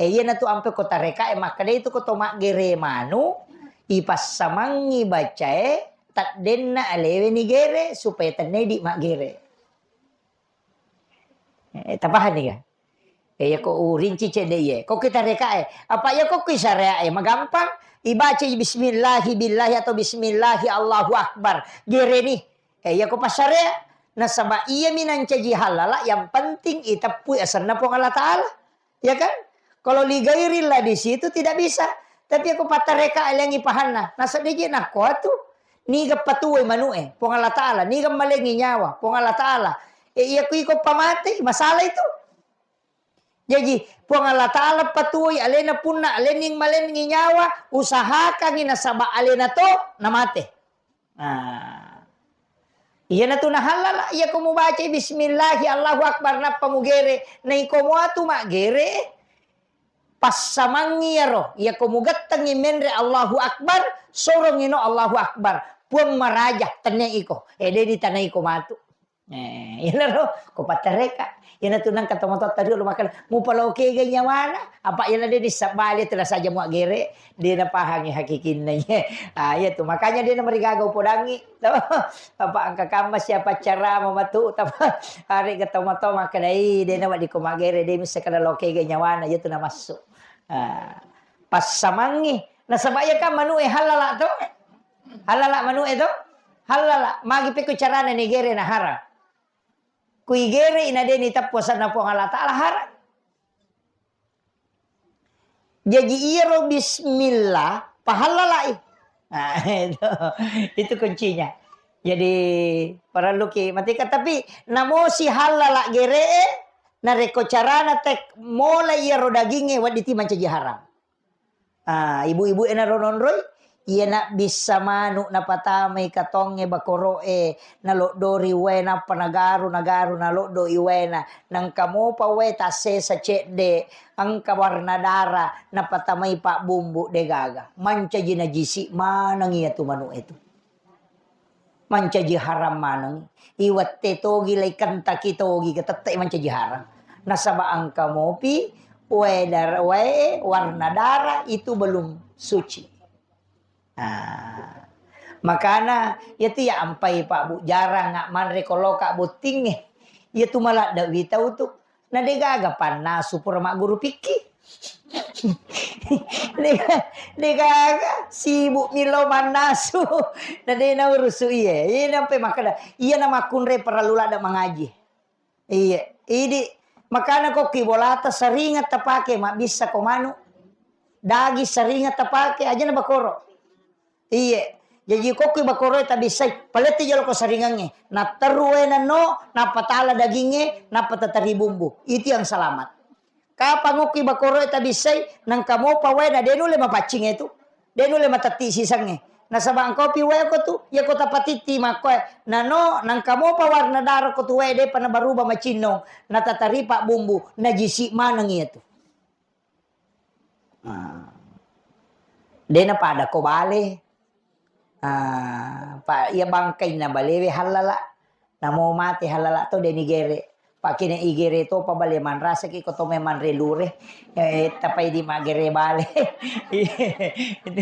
Eh, iyanatu ampe ko tarekae makkeda itu ko to maggere manu, ipassamangngi bacae teddenna alewe nigere supaya tennedi maggere. Eh, tapahani ga? Eh, iya ko urinci cedde iye. Ko kita rekae. Apa iya ko kui syariae magampang, ibaca bismillahi billahi atau bismillahi Allahu Akbar. Gereni. Eh, iya ko pasarea. Nasaba iya mi nancaji halala, yang penting iteppui asenna Puang Allah Ta'ala. Ya kan? Kalau ligairillah di situ tidak bisa. Tapi aku patareka alengi pahanna. Nasaddeje nakko atu. Niga patuwoi manu'e, Puang Allah Ta'ala, niga malengi nyawa, Puang Allah Ta'ala. E, iya ku iko pamate, masalah itu. Jaji, Puang Allah Ta'ala patuwoi alena punna, alening malengi nyawa, usahakangi nasaba alena to namate. Nah. Iyanatu nahallala, iya ko mubacai bismillahi Allahu Akbar nappa mugere, naiko muatu maggere, passamangngi iyaro, iya ko mugettengngi menre Allahu Akbar, sorongi no Allahu Akbar, Puang maraja, tennia iko, ede di tanai ko matu. Eh, iyanaro ko pattareka. Iyanatu nengka tomatoatta riolo makkeda, mupalokegai nyawana, apa iyana de nissabbali tela saja muaggere, de napahangi hakikinna. Ah, iyatu makanya de namarigaga upodangi. Apa engka kamma siapa carama matu, tapa arega tomatoa makkeda, "Ih, de naweddikko maggere, de missa kada lokegai nyawana," iyatu namassu. Ah, passamangngi. Nasaba iya kan manu'e hallala to? Hallala manu'e to? Hallala. Magi pekko carana nigere na haram? Kuigere ina de niteppu asenna Puang Allah Ta'ala haram. Jaji iyaro bismillah pahallalai. Nah, itu, itu kuncinya. Jadi parelluki matika, tapi namosi hallala gere, narekko carana tek mola iyaro dagingnge wedditi mancaji haram. Ah, ibu-ibu enaro nonroi, iyana bissa manu napatamai katongnge bakoro'e, naloddori wae nappa nagaru, nagaru naloddoi waena, nangka mopa wae tassesa cedde, engka warna dara, napatamai pabbumbu, degaga. Mancaji najisi maneng iyatu manu'e tu. Mancaji haram maneng. Iwette togi lai kentaki togi, tette mancaji haram. Nasaba engka mopi wae dar-, wae warna darah itu belum suci. Nah, makana iyatu ya ampai Pak Bu, jarang nggak manre koloka bottingnge. Iyatu maladde witau tu. Na degaga pannasu pura magguru pikki. Dega-, degaga sibuk milo mannasu. Na de naurusu iye. Iye nampe makkeda, iya na makkunrai parellu ladde mangaji. Iye, idi makana kokki bolata saringa tapake mabbissa ko manu. Dagi saringa tapake aja na bakoro. Iye. Jaji kokkui bakoroe tabissai, palette jolo ko saringangnge. Natteru wae nanno, nappa tala dagingnge, nappa tatari bumbu. Itu yang selamat. Kapang okkui bakoroe tabissai, nangka mopa wae na de nulle mapaccing itu. De nulle matetti sisengnge. Nasaba engkau pi wae ko tu, ya ko tapatitti makkoe. Nano, nangka mopa warna daro ko tu wae depa na berubah macinnong. Natatari pa bumbu, najisi maneng iya tu. Ah. De napada ko bale. Ah, pa iya bangkainna balewe hallala. Namo mate hallala to de nigere. Pakene igere to pa bale manrasaki ko to memang re lure. Eh, tapai di magere bale. Itu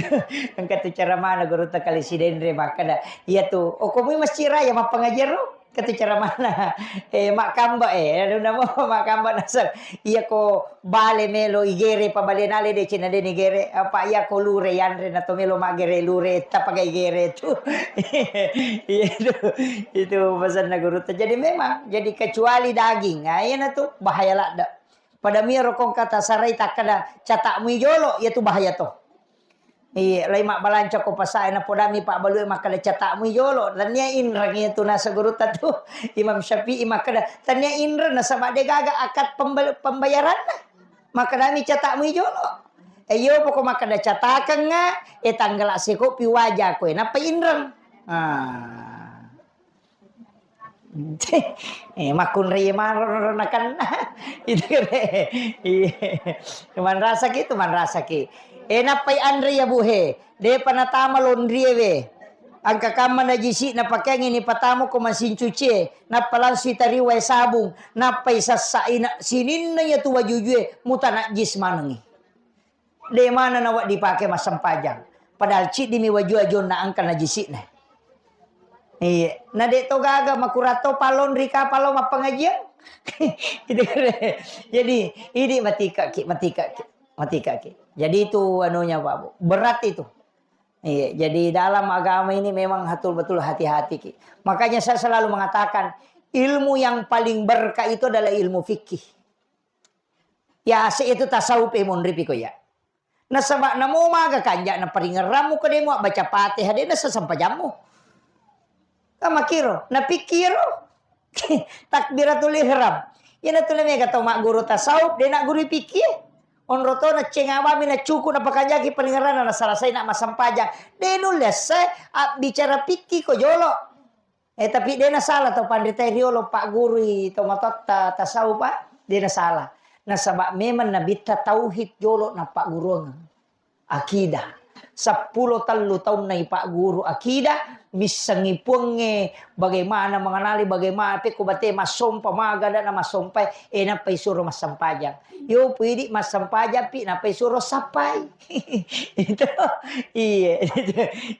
engka tu cara mana guru ta kali sidenre makkada. Iya tu, oh, komui masjid raya mappangajian ro? Katu cara mana? Eh, makkamba, eh, anu namo makkamba naseng. Iya ko bale melo igere pa bale nale de cina de nigere. Apa iya ko lure yanre na to melo magere lure tapaga igere tu. Iya itu. Itu pesanna guru. Jadi memang, jadi kecuali daging. Nah, iya na tu bahaya ladde. Pada miro kong kata sarai takkada catakmu jolo, iya tu bahaya to. Iya, lai mabbalanca ko pasae, napodami pabbalue makkada catakmu jolo. Tania inreng iya tu nasa gurutta tu. Imam Syafi'i makkada, tania inreng nasaba de gaga akad pembe-, pembayaranna. Makkadami catakmu jolo. Eh, iyo poko makkada catakengnga, eh, tanggala seko pi waja koe, nappa inreng. Ah. Eh, makkunrai manro nakenna. Itu kan. Iya. Manrasaki itu, manrasaki. Eh, nappai anre ya, Bu, he. Depa natama laundry e we. Engka kamma najisi napakeangi ni patama ko mesin cuci e. Nappa langsung itari wae sabung. Nappai sassa ina sininna ya tu wajujue mutanajis manengi. De mana nawedding dipake massempajang. Padahal ciddimi waju-, wajunna engka najisi'na. Iya, na de to gaga makuratto palonri kapalo mappangajiang. Itu kan. Jadi, idi matikaki, matikaki, matikaki. Jadi itu anunya, Pak Bu. Berat itu. Iya, jadi dalam agama ini memang betul-betul hati-hati ki. Makanya saya selalu mengatakan ilmu yang paling berkah itu adalah ilmu fikih. Ya, ase itu tasawuf e monri piko ya. Nasaba namo maga kanja na paringerrammu ko de muabbaca Fatihah, de nasa sempajammu. Ka makiro, napikkiro. Takbiratul ihram. Iyana tu mega tau magguru tasawuf, de nagguru pikkie. Onro to nacceng abami nacuku napakanjaki paringerranna nasalasai na massempajang. De nulle esse abbicara pikki ko jolo. Eh, tapi de nasala tau panritae riolo paggurui tomatoatta tasawuf, Pak. De nasala. Nasaba memang nabitta tauhid jolo nappagguruang. Akidah. Seppulo tellu taunna ipagguru akidah, missengi puangnge bagaimana mengenali, bagaimana pekko bate massompa, maga dana massompa, eh, nappa isuro massempajang. Yo pu idi massempajang pi, nappa isuro sappai. Itu, iya.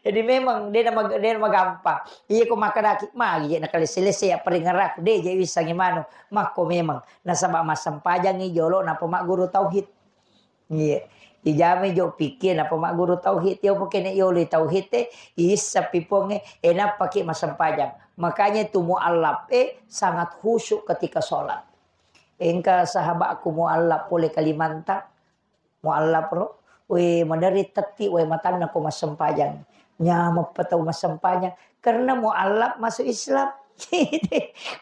Jadi memang de na mag-, de na magampang. Iya ko makkedaki, magi je nakalesse-lesse ya paringerraku, de je wissangi manu. Makko memang nasaba massempajangi jolo nappa magguru tauhid. Iya. Ijamai jo pikkie nappa magguru tauhid. Yo pokene yolo tauhid te, issappi puangnge, eh, nappaki massempajang. Makanya itu muallaf, eh, sangat khusyuk ketika sholat. Engka sahabatku muallaf pole Kalimantan. Muallaf ro, we maderri tetti, we matanna ko massempajang. Nyameppa tau massempajang karena muallaf masuk Islam.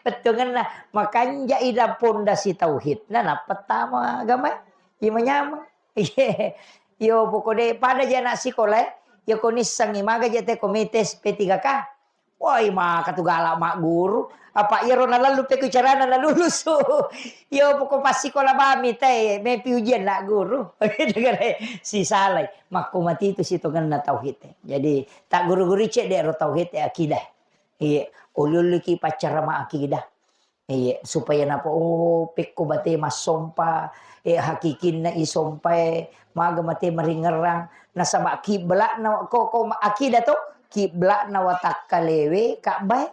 Bettuangenna makanja ida pondasi tauhid. Nah, nappa tama agama. Iya manyameng. Iya. Yo poko de pada je anak sikola, eh. Ya ko nissengi maga je te ko mites P tiga K. Woi, maka tu galak magguru. Apa iyaro nalallu pekku carana nalulusu. Yo poko passikola bami te, mepi ujian nak guru. Sisalai. Makko mati tu sitongenna tauhid. Jadi, tak guru-guru cek de ro tauhid, eh, akidah. Iya, uli-uli ki paccarama akidah. Iya, supaya napa, oh, pekko bate massompa, eh, hakikinna isompa, eh, maga mate maringerrang. Nasaba kiblatna, ko, ko akidah to, kiblatna watakkalewe Ka'bah.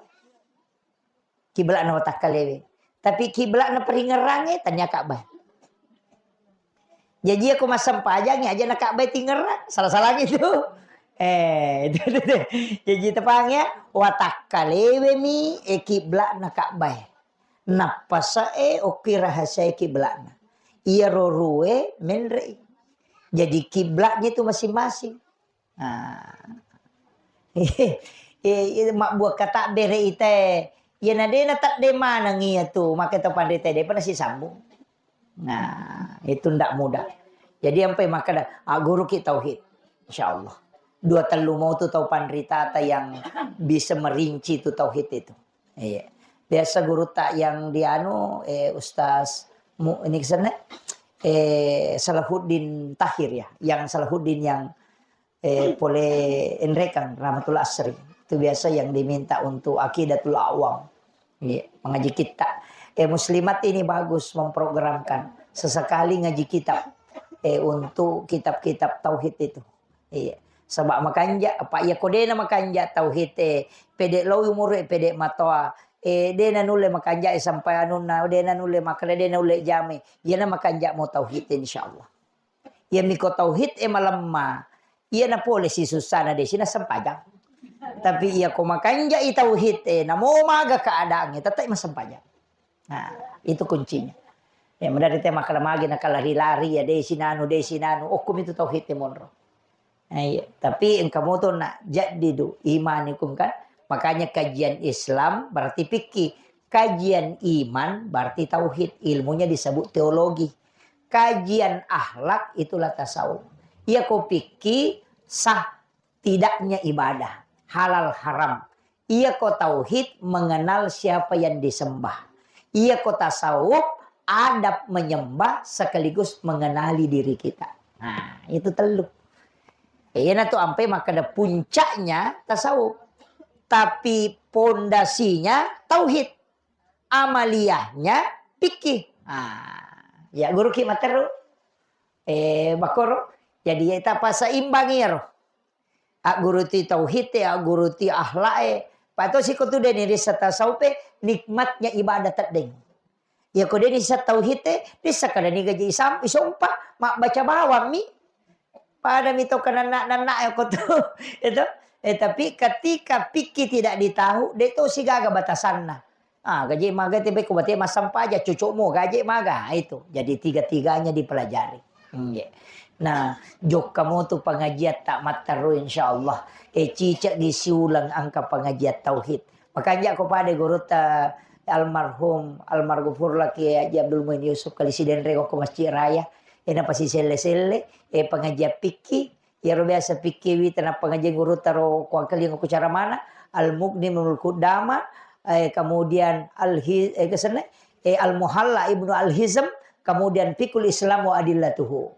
Kiblatna watakkalewe. Tapi kiblatna paringerrange tania Ka'bah. Jaji ko massempajangi aja na Ka'bah tingerrang, salah-salah gitu. Eh, itu, itu, itu. Jaji tepang ya, watakkalewemi, eh, kiblatna Ka'bah. Nappasae okki rahasia kiblatna. Iya rorue menrei. Jadi kiblatnya itu masing-masing. Nah, Eh, eh, mabbua katabbere ite, iyana de natedde maneng iya tu, make to panrita depa nasisambung. Nah, itu ndak mudah. Jadi ampai makkeda, ah, guruki tauhid. Insya Allah. Dua tellu mau tu tau panritata yang bisa merinci tu tauhid itu. Iya. Biasa guru tak yang dianu, eh, Ustaz Mu-, ini kesana, eh, Salahuddin Tahir ya, yang Salahuddin yang, eh, pole Enrekang Rahmatullah Asri. Itu biasa yang diminta untuk Aqidatul Awam. Iya, mengaji kitab. Eh, Muslimat ini bagus memprogramkan. Sesekali ngaji kitab. Eh, untuk kitab-kitab tauhid itu. Iya. Saba makanja, apa iya ko dena makanja tauhid, eh, pede lo umur, eh, pede matoa, eh, dena nulle makanja, eh, sampai anunna, dena nulle makale, dena nulle jame. Iyana makanja mo tauhid, insyaallah. Iya miko tauhid, eh, malemma. Iyana pole si susana desi nasempajang. Tapi iya ko makanja i tauhid, eh, namo maga keadaannya, tetap masempajang. Nah, itu kuncinya. Ya, mudari te makkeda magi nakalari-lari, ya, desi nanu, desi nanu. Okumi tu tauhid te monro. Nah, iya. Tapi engka moto na jaddidu imanikum kan. Makanya kajian Islam berarti fikih. Kajian iman berarti tauhid. Ilmunya disebut teologi. Kajian akhlak itulah tasawuf. Iya ko fikih sah tidaknya ibadah, halal haram. Iya ko tauhid, mengenal siapa yang disembah. Iya ko tasawuf, adab menyembah sekaligus mengenali diri kita. Nah, itu tellu. Iyana tu ampai makkeda puncaknya tasawuf. Tapi pondasinya tauhid. Amaliyahnya fikih. Ah, ya guruki matteru. Eh, bakoro. Jadi, ya, ita pasaimbang iyaro. Agguruti tauhid e, agguruti akhlak e. Pato siko tu deni rissa tasawuf e, nikmatnya ibadah teddeng. Ya ko deni sa tauhid e, rissa kada ni gaji isam-, isompa, mabbaca bawang mi. Pada mi to kananna-nanna e ko tu. Itu. Eh, tapi ketika fikih tidak ditahu, de to sigaga batasanna. Ah, gaje maga te beko bate massampaja, cocok mo gaje maga, itu. Jadi tiga-tiganya dipelajari. Nggih. Nah, jokka mo tu pengajian tak matteru insyaallah. Eh, cicak gi siulang angka pengajian tauhid. Makanja ko pada gurutta almarhum, almarghufur laki Haji Abdul Muin Yusuf kali Sidenreng ko Masjid Raya. Ena pasi selle-selle, eh, pengajian fikih, iyaro biasa fikih wi tenappa ngaji gurutta ro kuangkalinga ku cara mana, Al-Mughni Ibnul Qudama, eh, kemudian Al-Hi-, eh, kesenne, eh, Al-Muhalla Ibnu Al-Hizm, kemudian Fiqhul Islam wa Adillatuhu.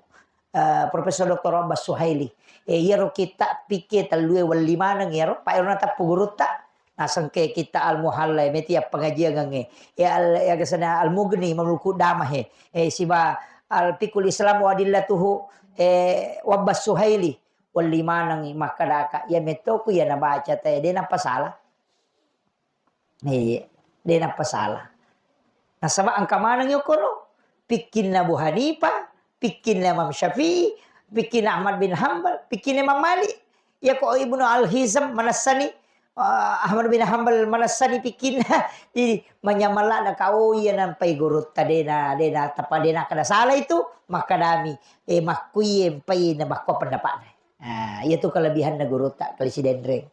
Eh, Profesor Doktor Abbas Suhaili. Eh, iyaro kitta fikih tellue welli maneng iyaro, pa ero natappu gurutta. Nasengke kitta Al-Muhalla, meti appangajiangengnge. Ya Al-, ya kesana Al-Mughni, Ibnul Qudamah, eh. Eh, siba Al-Fiqhul Islam wa Adillatuhu, eh, Wabbas Suhaili. Welli manengngi makkadaka, iya metto ku iya nabaca te, de nappa sala. Iya, de nappa sala. Nasaba engka maneng yokkoro, pikkinna Abu Hanifah, pikkinna Imam Syafi'i, pikkinna Ahmad bin Hambal, pikkinna Imam Malik. Iya ko Ibnu Al-Hizam manessani, eh, Ahmad bin Hambal manessani pikkinna. Jadi, manyamalla na kau iya nampai gurutta dena, dena tapa dena kada salah itu, makkadami, eh, makkuiye mpai na makko pendapatna. Ah, iya tu kelebihanna gurutta, kali Sidenreng.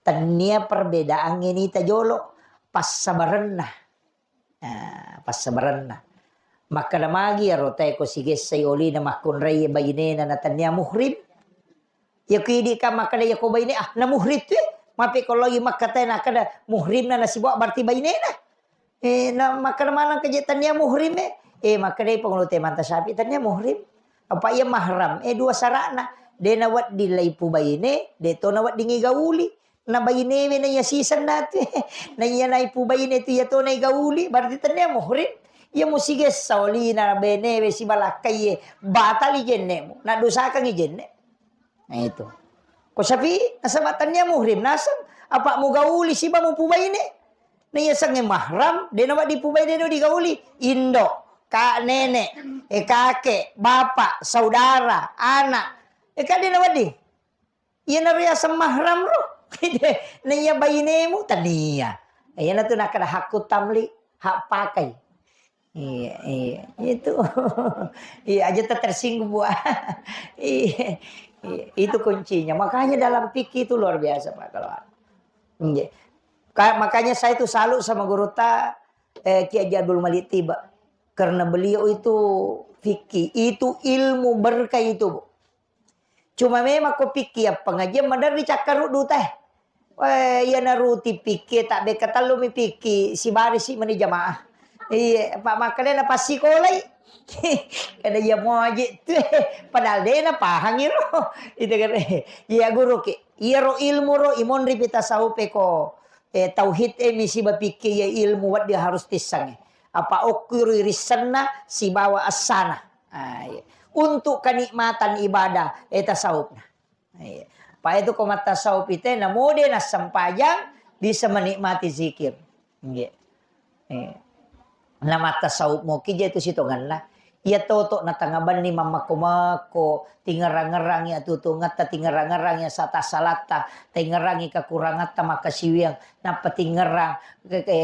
Tennia perbedaangnge nita jolo, passabarenna. Ah, passabarenna. Makkada magi iyaro tae ko sigessai olina makkunrai bainena na tennia muhrim. Iya ku idi ka makkada iya ko baine, ah, na muhrim tu, eh. Mape ko logi makkatae nakkada muhrimna nasibawa berarti bainena. Eh, na makkada maneng ka je tennia muhrim, eh. Eh, makkadai pangulu te manta Syafi'i tennia muhrim. Apa iya mahram, eh, dua sara'na. De nawedding laipu baine, de to nawedding igauli. Na bainewe na iya sisenna tu. Na iya naipu baine tu iya to naigauli, berarti tennia muhrim. Iya musigessa olina bainewe sibalakkaie, batali jenne'mu. Na dosakangi jenne'. Nah, itu. Ko Syafi'i, nasaba tennia muhrim naseng, apa mugauli siba mupubaine. Na iya sengnge mahram, de nawedding pubaine, de digauli. Indo, ka, nene, eh, kake, bapa, saudara, anak. Eh, kan de nawedding. Iyanaro yaseng mahram ro. Na iya bainemu, tania. Iyanatu nakkada hakku tamli, hak pakai. Iya, iya. Itu. Iya, aja tak tersinggung, Bu. Iya. Iya, itu kuncinya. Makanya dalam fikih itu luar biasa, Pak, kalau anu. Iya. Ka-, makanya saya itu salut sama guru ta, eh, Kiai Haji Abdul Malik Tiba. Karena beliau itu fikih, itu ilmu berkah itu, Bu. Cuma memang ko pikki ya pengajian maderri cakkaruddu teh. Eh, iya naruti pikki, tak beka tellu mi pikki, sibarisi meni jamaah. Iya, Pak, makanya na passikolai. Kada iya moji tu, padahal de na pahang iro. Itu kan, iya guru ki. Iya ro ilmu ro, imonri pita saupe ko. Eh, tauhid e misi bapikki iya ilmu waddi harus tissange. Apa okku ro irissenna sibawa assana. Ah, iya. Untuk kenikmatan ibadah, eh, tasawufna. Iya. Pa itu ko mattasawuf ite, namo de nassempajang, bisa menikmati zikir. Nggih. Iya. Na mattasawuf mo kija itu sitonganna. Iya toto na tanga benni mammakko-makko, tingerang-ngerang ya tutungetta, tingerang-ngerang ya sata salatta, tingerangi kekurangatta makkasiwiang, nappa tingerang ke, ke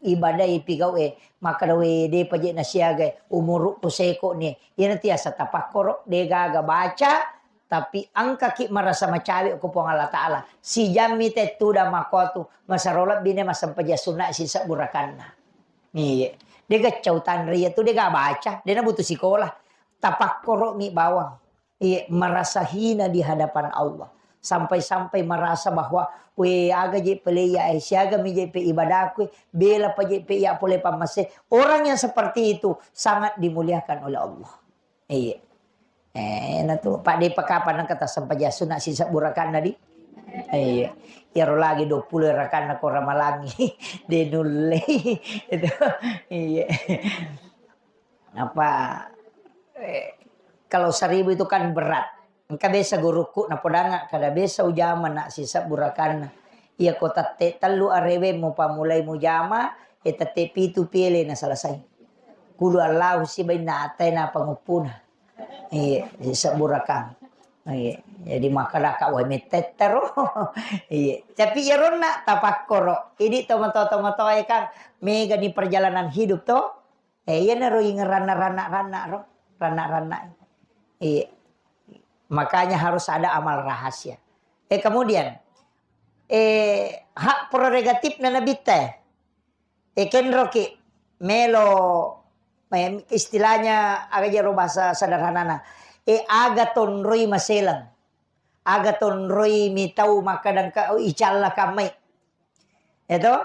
ibadah ipigau e, makkeda we de paje nasiaga e, umurukku seko ni. Iyana tiasa tapakkoro, de gaga baca, tapi engkaki marasa macawe ko Puang Allah Ta'ala. Sijammi te tudang makkuatu, masero lebbi ne massempajang sunna sisebbu rakanna. Iya. De gaccau tanre iya tu de ga baca, de na butuh sikola. Tapakkoro mi bawang. Iya, merasa hina di hadapan Allah. Sampai-sampai merasa bahwa, "We, aga je pele iya, eh, siaga mi je pe ibadahku, bela pa je pe iya pole pammase." Orang yang seperti itu sangat dimuliakan oleh Allah. Iya. Eh, na tu, Pak, de pakapa nengka tassempajang sunna sisebbu rakanna di? Iya. Iyaro lagi dua puluh rakanna ko ramalangi. De nulle. Itu. Iya. Apa, eh, kalau seribu itu kan berat. Engka biasa guruku napodanga kada biasa ujama nak sisebbu rakanna. Iya ko tette tellu arewe mupamulai mujama, eh, tette pitu piele na selesai. Kulu Allahu sibainna atai na panguppuna. Iya, sisebbu rakang. Iya, jadi makkadaka wai mettettero. Iya, tapi iyaronna tapakkoro. Idi tomatoa-tomatoa e kan mega ni perjalanan hidup to. Eh, iyanaro ingeranna ranna-ranna ro, ranna-ranna. Iya. Makanya harus ada amal rahasia. Eh, kemudian, eh, hak prerogatifna nabitta, eh. Eh, kenroki melo, eh, istilahnya aga jero bahasa sederhanana. Eh, aga tonroi maseleng. Aga tonroi mitau makkadangka, oh, icalla kammai. Eto?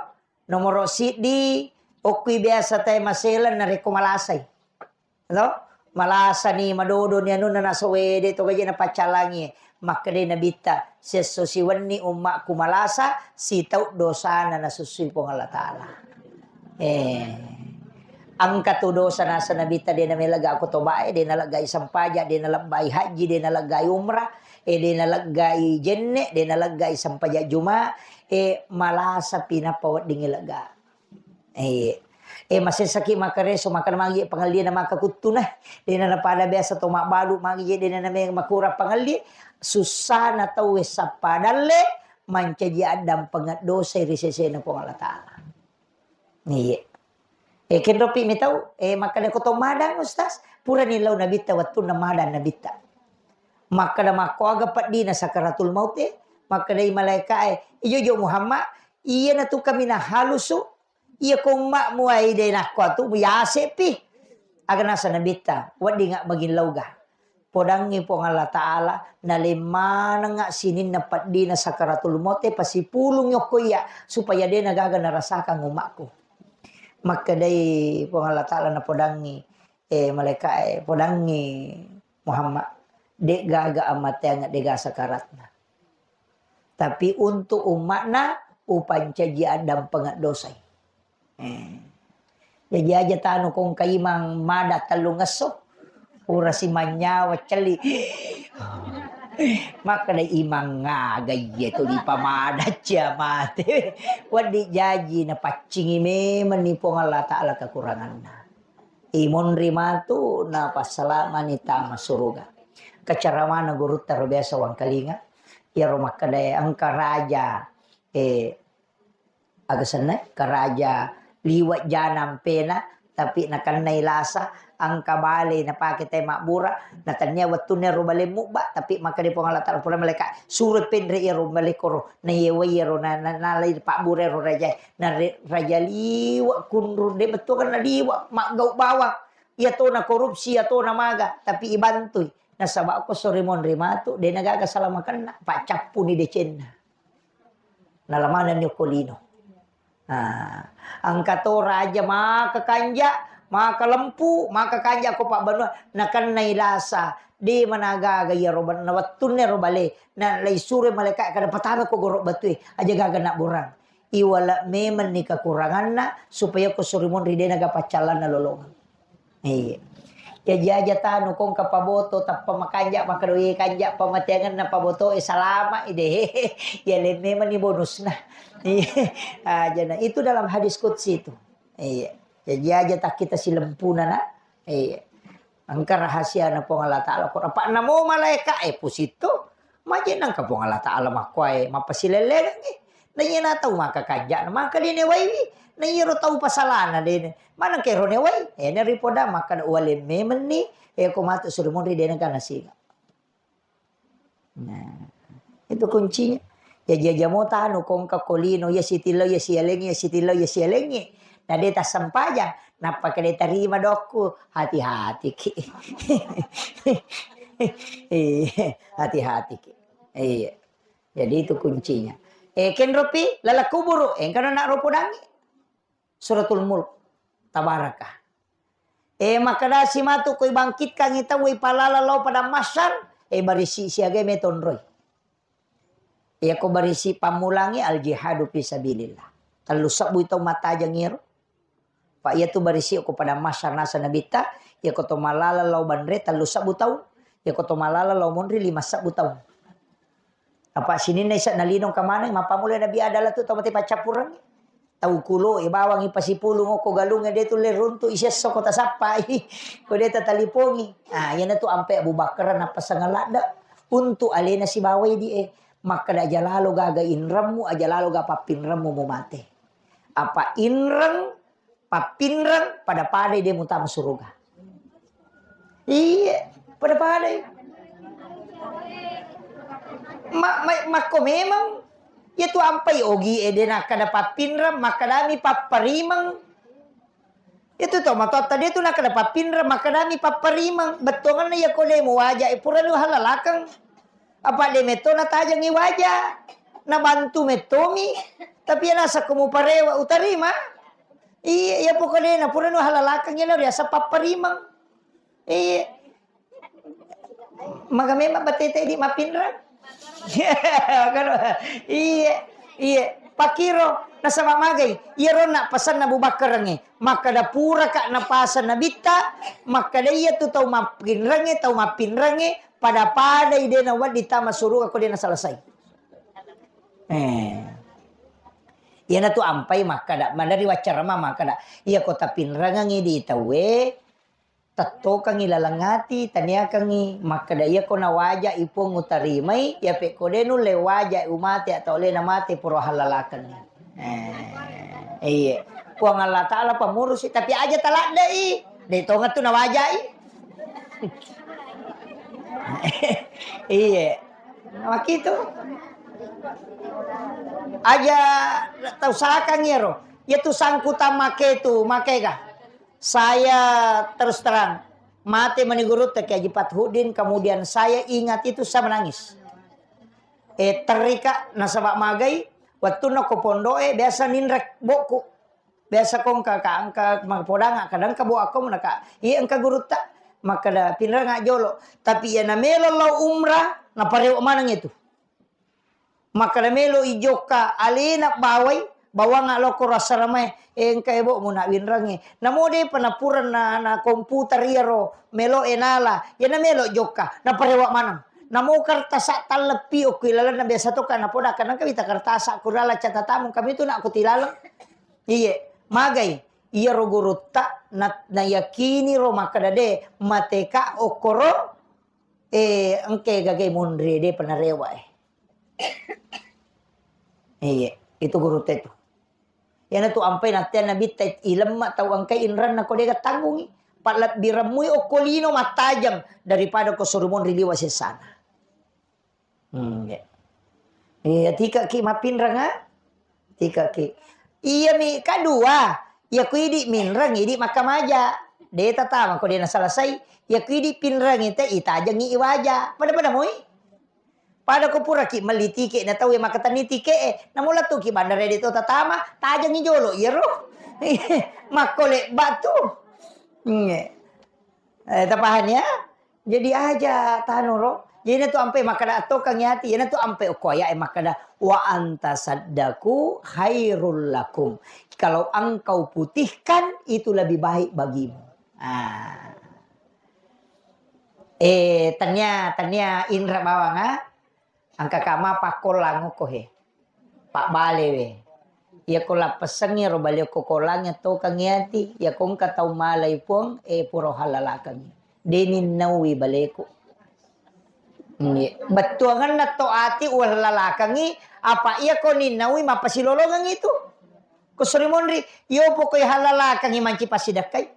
Nomoro siddi, okkui biasa tae maseleng narekko malasai. To? Malasani, madodoni anunna naso wede to gaje napaccalangi. Makkedai Nabitta, "Siesso siwenni ummakku malasa, sitau dosana nasussui Puang Allah Ta'ala." Eh. Engka tu dosa nasa Nabitta, de namelegga ko tobae, de naleggai sempaja, de naleggai haji, de naleggai umrah, eh, de naleggai jenne, de naleggai sempaja juma, eh, malasa pinappa wedding lega. Eh, eh, masessaki makkareso, makkada magi pangelliana makkakuttuna. Dena napada biasa to mabbalu magi je dena name makurang pangelli. Sussana tauwe sappa dalle mancaji addang pengeddosa ri sesena Puang Allah Ta'ala. Iya. Eh, kenropi mi tau, eh, makkada ko to madang, Ustaz, purani lau nabitta wettunna madang nabitta. Makkada makko aga peddina sakaratul maut e, makkadai malaika e, "Ijo jo Muhammad, iyana tu kami nahalusu, iya ko ummakmu ai de nakko atu yasepi." Aga nasa nabitta, "Weddinga magin lauga. Podangngi Puang Allah Ta'ala, nalemmanengnga sininna peddina sakaratul maut e, pasipulung yokko iya, supaya de nagaga narasakang ummakku." Makkadai Puang Allah Ta'ala napodangngi, eh, malaika e, "Podangngi Muhammad, de gaga amateang, de gaga sakaratna. Tapi untuk ummakna, upancaji addang pengeddosa." Eh. Jaji aja tanu kongka imang mada tellungesso. Pura si manyawa celli. Makkeda imang aga iya tu dipamada cia mate. Wedding jaji napaccingi memang ni Puang Allah Ta'ala kekuranganna. Imonri matu napassalamani tama suruga. Kacaramana gurutta ro biasa wangkalinga. Iyaro makkeda engka raja, eh, aga senna, karaja liwa jana mpena, Tapi nakennai lasa, engka bale napake tau mabbura, na tania wettunna ro bale mubba, tapi makkeda Puang Allah Taala, pura malaika, suro penre iyaro bale koro, nayewai iyaro, na, na, nalai pabbura ro rajae, na re-, raja liwa kunru, de bettuanna liwa, maggau bawang, iya tona korupsi, iya tona maga, tapi ibantui. Nasaba ko sore monri matu, de nagaga sala makenna, paccappuni decenna. Nalamanenni okko lino. Ah, engka to raja maka kanja, maka lempu, maka kanja ko pabbanua, nakennai lasa, de managaga iyaro ban-, na wettunna ro bale, na lai suro malaika kada patama ko goro batue, aja gaga nabburang. Iwala memenni kekuranganna, supaya ko sore monri de naga paccallanna lolongeng. Iya. Jaji aja tanu kongka paboto, tappa makanja, makkeda, "Wé, kanja pamateangenna paboto, eh, salama, eh, deh." Ya, lemme mani bonusna. Iya. Aja na, itu dalam hadis qudsi itu. Iya. Jaji aja tak kita silempuna na. Iya. Engka rahasiana Puang Allah Taala. Kok apa namo malaika, eh, pusitto. Maje nangka Puang Allah Taala makkuae mappasilenlengengngi. Na iyana tau maka kanja'na, maka dene waiwi. Na iyaro tau pasalana dene. Maneng kero ne wai? Ene ripoda maka da uwaleng memenni, e ko matu suri monri dene kana singa. Nah, itu kuncinya. Jaji aja mo tanu kongka kolino, ya sitillo, ya sialengi, ya sitillo, ya sialengi. Na de tassempajang, nappa kede tarima dokku, hati-hatiki. Iya, hati-hatiki. Iya. Jadi itu kuncinya. Eh, kenropi lala kuburu, engkana nak ropodangi. Suratul Mulk. Tabaraka. Eh, makkedasi matu ko ibangkitkangi tau ipalala lao padang mahsyar, eh, barisi siaga metonroi. Iya ko barisi pammulangi al jihadu fi sabilillah. Tellu sebbu tau matajang iro. Pa iya tu barisi ko padang mahsyar nasa nabitta, iya ko to malala lao banre tellu sebbu tau, iya ko to malala lao monri lima sebbu tau. Apa sininna isa nalinong kamaneng, mappamula Nabi Adam tu tau mate paccappureng. Tau kulo, e, bawang ipasipulung okko galung, e, de tulle runtu, isesso ko tasappai, ko de tatalipongi. Ah, iyana tu ampe Abu Bakar napasang ladde untuk alena sibawai di, e, makkeda aja lalo gaga inremmu, aja lalo ga pappinremmu mu mate. Apa inreng pappinreng pada-padai de mutama suruga. Iya, pada-padai. Ma-, ma-, makko memang, iya tu ampai ogi e de nakkeda pappinreng, makkedami papparimeng. Iya tu to matoatta de tu nakkeda pappinreng, makkedami papparimeng. Bettuanna iya ko de muwaja e purani halalakeng. Apa de metto natajengi waja, nabantu mettomi, tapi iya nasa ko muparewa utarima. Iya, iya poko de na purani halalakeng iya riasa papparimeng. Iya. Maga memang batete di mapinreng. Iya, iya. Pakiro nasaba magai. Iya ronna pasanna Abu Bakar nge. Makkeda puraka napasang nabitta, makkeda iya tu tau mappinrengnge, tau mappinrengnge, pada-padai de nawedding tama suruga ko de naselesai. Eh. Iyana tu ampai makkeda, madari waccarama makkeda, iya ko tapinrengengngi di tauwe, tettokengngi laleng ati, taniakengngi makkeda, iya ko nawaja i Puang utarimai, iya pekko de nulle waja i umate atau le namate pura halalakengngi. Eh, iya. Puang Allah Ta'ala pamurusi, tapi aja taladdei. De tonga tu nawajai. Iya. Makitu. Aja tau sakang iyaro. Iya tu sangkutan make tu, makega. Saya terus terang, mate mani gurutta Kiai Haji Fathuddin, kemudian saya ingat itu, saya menangis. Eh, terika nasaba magai, wettunna ko pondoe biasa ninrek bokku. Biasa ko engka ka, engka mappodanga, kadang ka bo akko naka, iya engka gurutta, makkeda pinranga jolo. Tapi iya namelo lao umrah, naparewa maneng itu. Makkeda melo i jokka alena bawai, bawang lokko rassaramae, engka ebo muna winrangnge. Namo depa napura na, na komputer iyaro, melo e nala, iya namelo jokka, naparewa maneng. Namo kertasa talleppi okko ilalenna biasa to ka napoda ka nengka wita kertasa kurala catatamu kami tu nak kutilaleng. Iye, magai, iyaro gurutta na, nayakini ro makkeda de, mateka okkoro, eh, engke gagai monri de penarewa e. Iye, itu gurutta itu. Iyanatu ampai nattea Nabitta, ilemma tau engkai inranna ko dega tanggungi. Palebbi remmui okko lino mattajeng daripada ko sori monri liwa sessana. Hmm, ya. Iya, tikaki mappinreng, ah? Tikaki. Iyami kadua, iya ku idi minreng, idi makkamaja. De tatama ko de nasalasai. Iya ku idi pinreng ite itajengi iwaja. Pada-pada moi. Pada ko puraki melli tike na tau e makkatenni tike e, namu lettuki bandara de to tatama, tajengi jolo iyaro. Makkole batu. Hmm, ya. Eh, tapahan ya? Jadi aja tanuro. Jadi na tu ampe makkada attokangi ati, ya na tu ampe okko aya e makkada, "Wa anta saddaku khairul lakum." Kalau engkau putihkan, itu lebih baik bagimu. Ah. Eh, tania, tania inra bawang, ah. Engka kama pakkollang okko he. Pabbalewe. Iyako lappessengngi ro bale okko kollangnge tokangngi ati, iyako engka tau malai puang, eh, pura halalakengngi. De ninnaui baleku. Nggih. Bettuangenna to ati uwallalakengngi, apa iyako ninnaui mappasilolongeng itu. Ko sori monri, iyo pokoi halalakengngi manci passidekkai.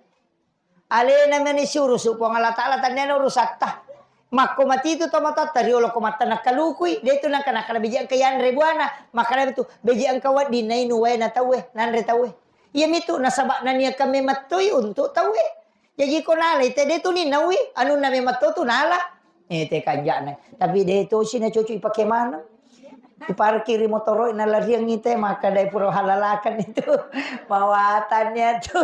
Alena meni siurusu Puang Allah Ta'ala, tanniana urusatta. Makko matitu tomatoatta riolo ko matta nakkalukui, de tu nangka nakkada beji engka yanre buana, makkada tu beji engka wedding nainu waena tauwe, nanre tauwe. Iya mitu nasaba naniakka memettoi untuk tauwe. Jaji ko nalai te de tu ninnaui, anunna memetto tu nala. Eh, te kanja'na. Tapi de tosi na cocok ipake maneng. Iparkiri motoro na lariang ite, makkadai pura halalakan itu. Mawatannya tu.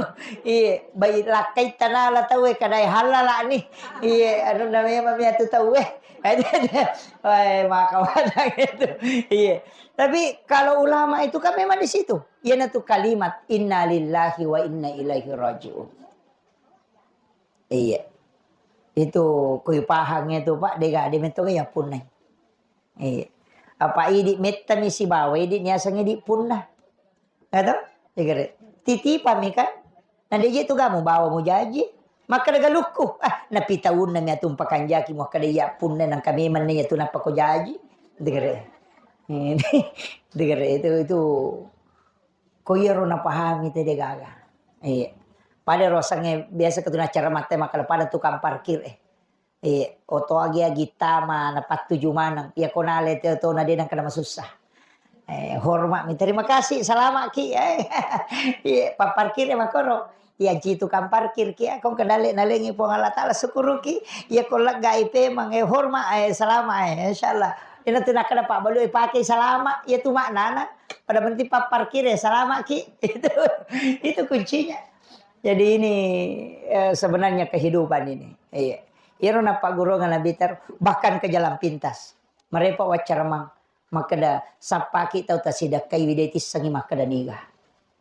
Iye, bai lakkai tanala tauwe kadai halala ni. Iye, anu na memang ya tu tauwe. Wah, maka wadang itu. Iye. Tapi kalau ulama itu kan memang di situ. Iyana tu kalimat innalillahi wa inna ilaihi raji'un. Iya. Itu kui pahang itu, Pak, dega de metto ya punna. Iya. Apa idi mettami sibawa idi niaseng idi punna. Kata? Digere. Titipami kan? Na de je tu gamu bawa mujaji. Makkada galukku. Ah, napitaunna mi atumpa kanjaki makkada iya punna nangka memang iya tu nappa ko jaji. Digere. Digere itu, itu Ko iyaro napahami tede gaga. Iya. Pada rosangnge biasa ketuna acara matte makkada pada tukang parkir, eh. Iya, oto agi-agi tama napattuju maneng. Iya ko nale te oto na de nangka masussa. Eh, hormat mi. Terima kasih, selamat ki. Eh, iya, papparkir e makoro. Iya, ci tukang parkir ki. Ako kedalle nalengi Puang Allah Ta'ala syukuruki. Iya ko leggai pemang, eh, hormat, eh, selamat, eh. Insyaallah. Ina tu nakkada pabbalu e pake selamat. Iya tu maknana. Pada penting papparkir e, selamat ki. Itu, itu kuncinya. Jadi ini, eh, sebenarnya kehidupan ini. Iya. Iyaro nappagurungan Nabi ter-, bahkan ke jalan pintas. Marepa waccaramang. Makkeda, sappaki tau tasidakkai widai tissengi makkeda niga.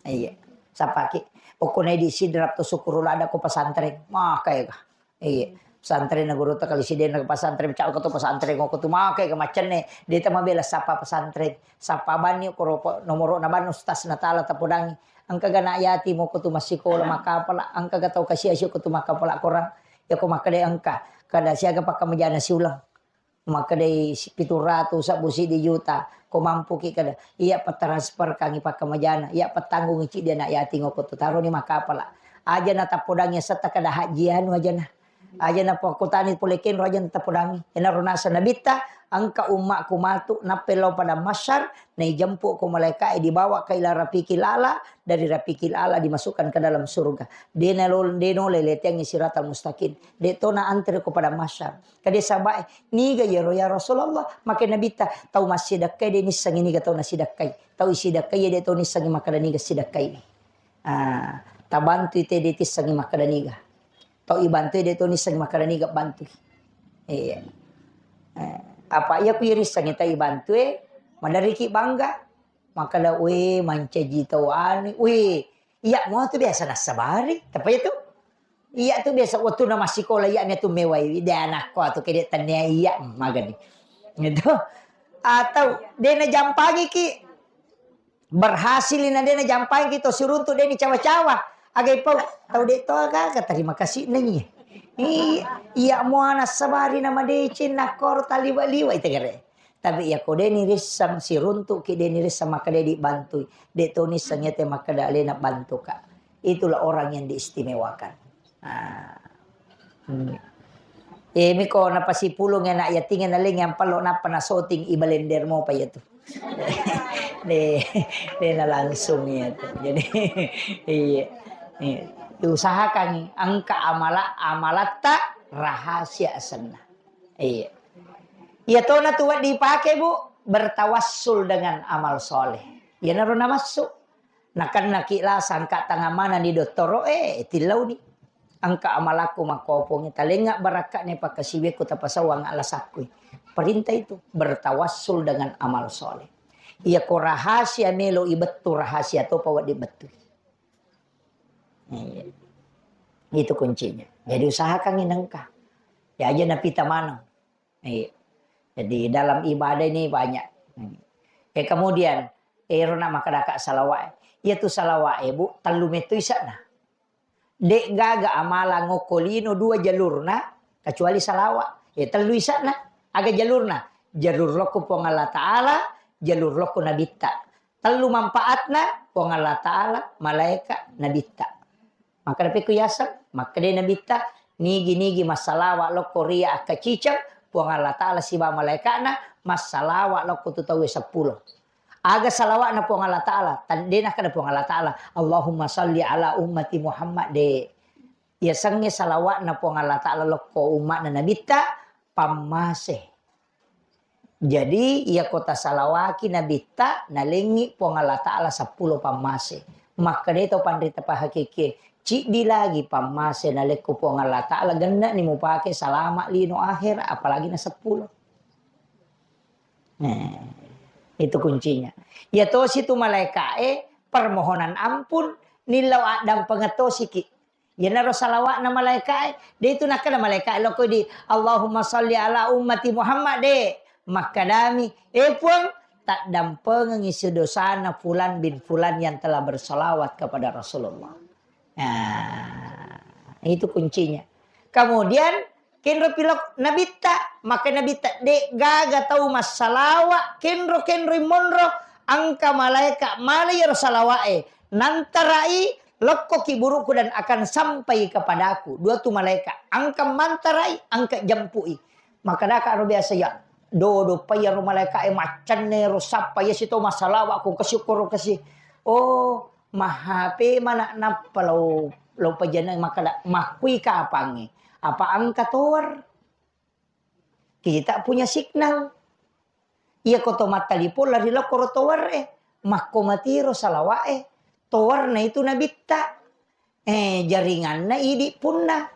Iya. Sappaki. Okko nai di Sidrap to Syukurul ada ko pesantren. Maka ega. Iya. Pesantren na guru ta kali sidena ke pesantren, cau ko to pesantren, ko tu makai ke macenne. Deta mabela sapa pesantren. Sapa banni ko ropo nomoro na ban ustaz na tala tapodangi. Engka ga na yati mo ko tu massikola makapala, engka ga tau kasia sio ko tu makapala korang. Ya ko makkeda engka. Kada siaga pakkamajana siulang. Makkedai si-, pitu ratu sabbu siddi juta, ko mampuki kada, iya patransfer kangi pakkamajana, iya pattanggungi ciddi anak yatim okko tu taroni makapala. Aja na tappodangi asetta kada haji anu aja na. Aja na pakkutani pole kenro aja na tappodangi. Enaro nasa nabitta, engka ummakku matu, nappe lao pada masyar, naijempu ko malaika e dibawa ke ila rafiqil ala, dari rafiqil ala dimasukkan ke dalam surga. Dena lo-, deno leletengi siratal mustaqim. De tona antre ko pada masyar. Kade sahabat e, "Niga iyaro ya Rasulullah?" Make Nabitta, "Tau massidakkai de nissengi niga tau nasidakkai. Tau isidakkai de tau nissengi makkeda niga sidakkai." Ah, tabantui te de tissengi makkeda niga. Tau ibantui de tau nissengi makkeda niga bantui. Iya. Eh, apa iya ku irissengi tau ibantui, maderiki bangga. Makkeda, "We, mancaji tau anu, we, iya mua tu biasa nassabari." Tapi itu Iya tu biasa wettunna massikola, iya mi tu mewai, de anakko atu kede tennia iya, magani. Gitu. Atau de najampangiki, berhasil na de najampangiki to siruntu de ni cawa-cawa. Agai pau, tau de to aga, aga terima kasih nai. Iya, iya mua nassabari na madeceng nakkoro taliwa-liwa ite gere. Tapi iya ko de' nirisseng, siruntu'ki de' nirisseng, makkeda dibantui. De' to nisseng iyate makkeda alena bantuka. Itulah orang yang diistimewakan. Ah. Hmm. Eh, miko napasipulung anak yating na leng yang pello napa nasoting i balender mopa iyatu. De', de' na langsung iyatu. Jadi, iya. Iya. Diusahakan engka amala-, amalatta rahasia asenna. Iya. Iya tona tu wedding dipake, Bu, bertawassul dengan amal soleh. Iyanaro namassu. Nakennaki lasa engka tangang maneng di dottoro, eh, tillauni. Engka amalakku makkopongi, talengnga barakka'na pakkasiwiakku tapasauang alasakkui. Perintah itu, bertawassul dengan amal soleh. Iya ko rahasia melo ibettu, rahasia topa wedding bettui. Iya. Itu kuncinya. Jadi usahakan inengka. Ya aja napita maneng. Iya. Jadi dalam ibadah ini banyak. Hmm. Eh, kemudian, ero na makkadaka salawat. Iya tu salawat, eh, Bu, tellu metto isa'na. De' gaga amalang okko lino dua jalurna, kecuali salawat. Eh, tellu isa'na. Aga jalurna? Jalur lokko Puang Allah Ta'ala, jalur lokko Nabitta. Tellu manfaatna, Puang Allah Ta'ala, malaika, Nabitta. Makkeda pekku yaseng, makkeda Nabitta, nigi-nigi massalawa lokko ria akkaciceng, Puang Allah Ta'ala siba malaika'na massalawa lokko tu tauwe seppulo. Aga salawa'na Puang Allah Ta'ala? Tan-, de' nakkeda Puang Allah Ta'ala, "Allahumma salli ala ummati Muhammad," de'. Yasengnge salawa'na Puang Allah Ta'ala lokko umma'na Nabitta, pammase. Jadi, iya ko tasalawaki Nabitta, nalengngi Puang Allah Ta'ala seppulo pammase. Makkeda to panrita pahakikie, ciddi lagi pammase nalekko Puang Allah Ta'ala, genne'ni mupake salama lino akhera, apalagi na seppulo. Nah, itu kuncinya. Iya tosi tu malaika'e, permohonan ampun, nillau addampengeng tosiki. Iyanaro salawa'na malaika'e, de' tu nakkeda malaika'e lokko di, "Allahumma salli ala ummati Muhammad," de'. Makkedami, "Eh, Puang, taddampengengi sedosana fulan bin fulan yang telah bersolawat kepada Rasulullah." Nah, itu kuncinya. Kemudian, kenro pilok Nabitta, maka Nabitta, de' gaga tau massalawa, kenro-kenro monro, engka malaika mala iyaro salawa'e, nantarai lokko kiburuku dan akan sampai kepadaku. Dua tu malaika, engka mantarai, engka jempui. Makkedaka ro biasa ya, dodo pa iyaro malaika e maccenne ro sappa iya sito massalawa ko kasi koro kasi. Oh, mahape mana nappa lao, lao pajana makkeda, makkui kapangnge. Apa engka tower? Kita punya signal. Iya ko to mattalipong lari lao koro tower e. Makko matiro salawat e. Tower na itu nabitta. Eh, jaringanna idi punna.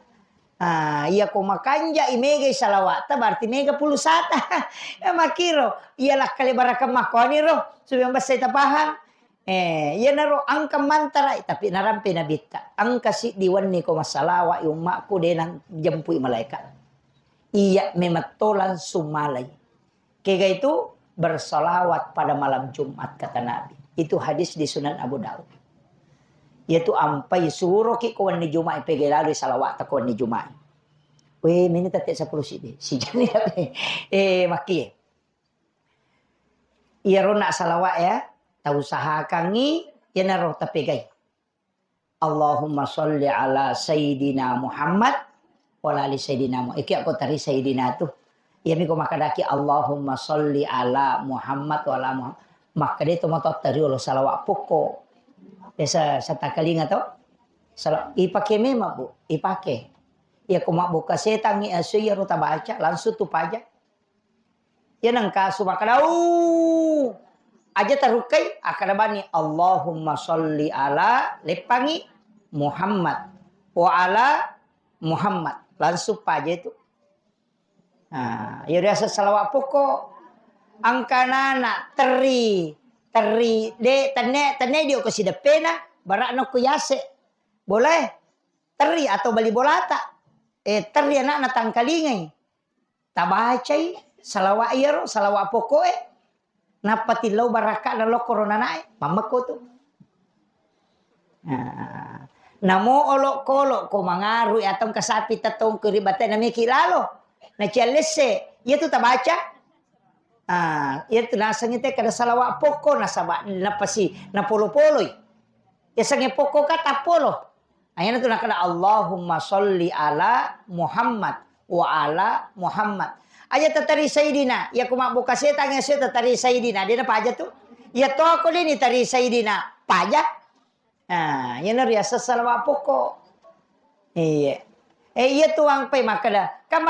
Ah, iya ko makanja i megai salawatta, berarti mega pulsata. Eh, makkiro, iya lakkale barakang makkuani ro, supaya bessai tapahang. Eh, iyanaro engka mantarai, tapi narampe nabitta. Engka siddi wenni ko massalawa i ummakku, de nang jempui malaika. Iya memetto langsung malai. Kega itu bersalawat pada malam Jumat, kata Nabi. Itu hadis di Sunan Abu Daud. Yaitu ampai suroki ko wenni Jumat, pega lalu salawat ko wenni Jumat. We, mini tete sepuluh sidi. Sijani tapi. Eh, maki. Iya rona salawat ya. Tau sahakangi, ya naro tapegai. Allahumma sholli ala Sayyidina Muhammad wa ala ali Sayyidina Muhammad. Iki aku tari Sayyidina tu. Iya miko makadaki Allahumma sholli ala Muhammad wa ala Muhammad. Maka dia tu motor tari olo salawat poko. Biasa satakalinga to. Sala-, ipake memang, Bu, ipake. Iya ko mabbuka setangi asu iya ruta baca langsung tu paja. Iya nengka su makkadau. Aja tarukkai, akkada bani, "Allahumma sholli ala," leppangi, "Muhammad, wa ala Muhammad." Langsung paja itu. Nah, iya biasa salawat poko. Angkanana teri, teri, de, tenne, tenne dio ko sideppena, barakno ko yase. Boleh? Teri atau bali bolata. Eh, teri anakna tangkalingai. Tabacai salawat iyaro, salawat pokoe. Nappa tillau barakka na lokko ro nanae, mammekko tu. Nah, namo olokko-olokko mangarui atau engka sapi tettongko ri batena meki lalo. Na ciallesse, iya tu tabaca. Ah, iya tu nasengngi te kada salawa pokko nasaba napasi napolo-poloi. Yasengnge pokko ka tappolo. Ayana tu nakada Allahumma sholli ala Muhammad wa ala Muhammad. Aja tatari Sayyidina, ya ku mabbuka setang ya saya tatari Sayyidina, dia paja tu. Ya to aku ini tari Sayyidina, paja. Ah, iyana riaseng salawa pokko. Iya. Eh, iya tu wangpe makkeda. Kan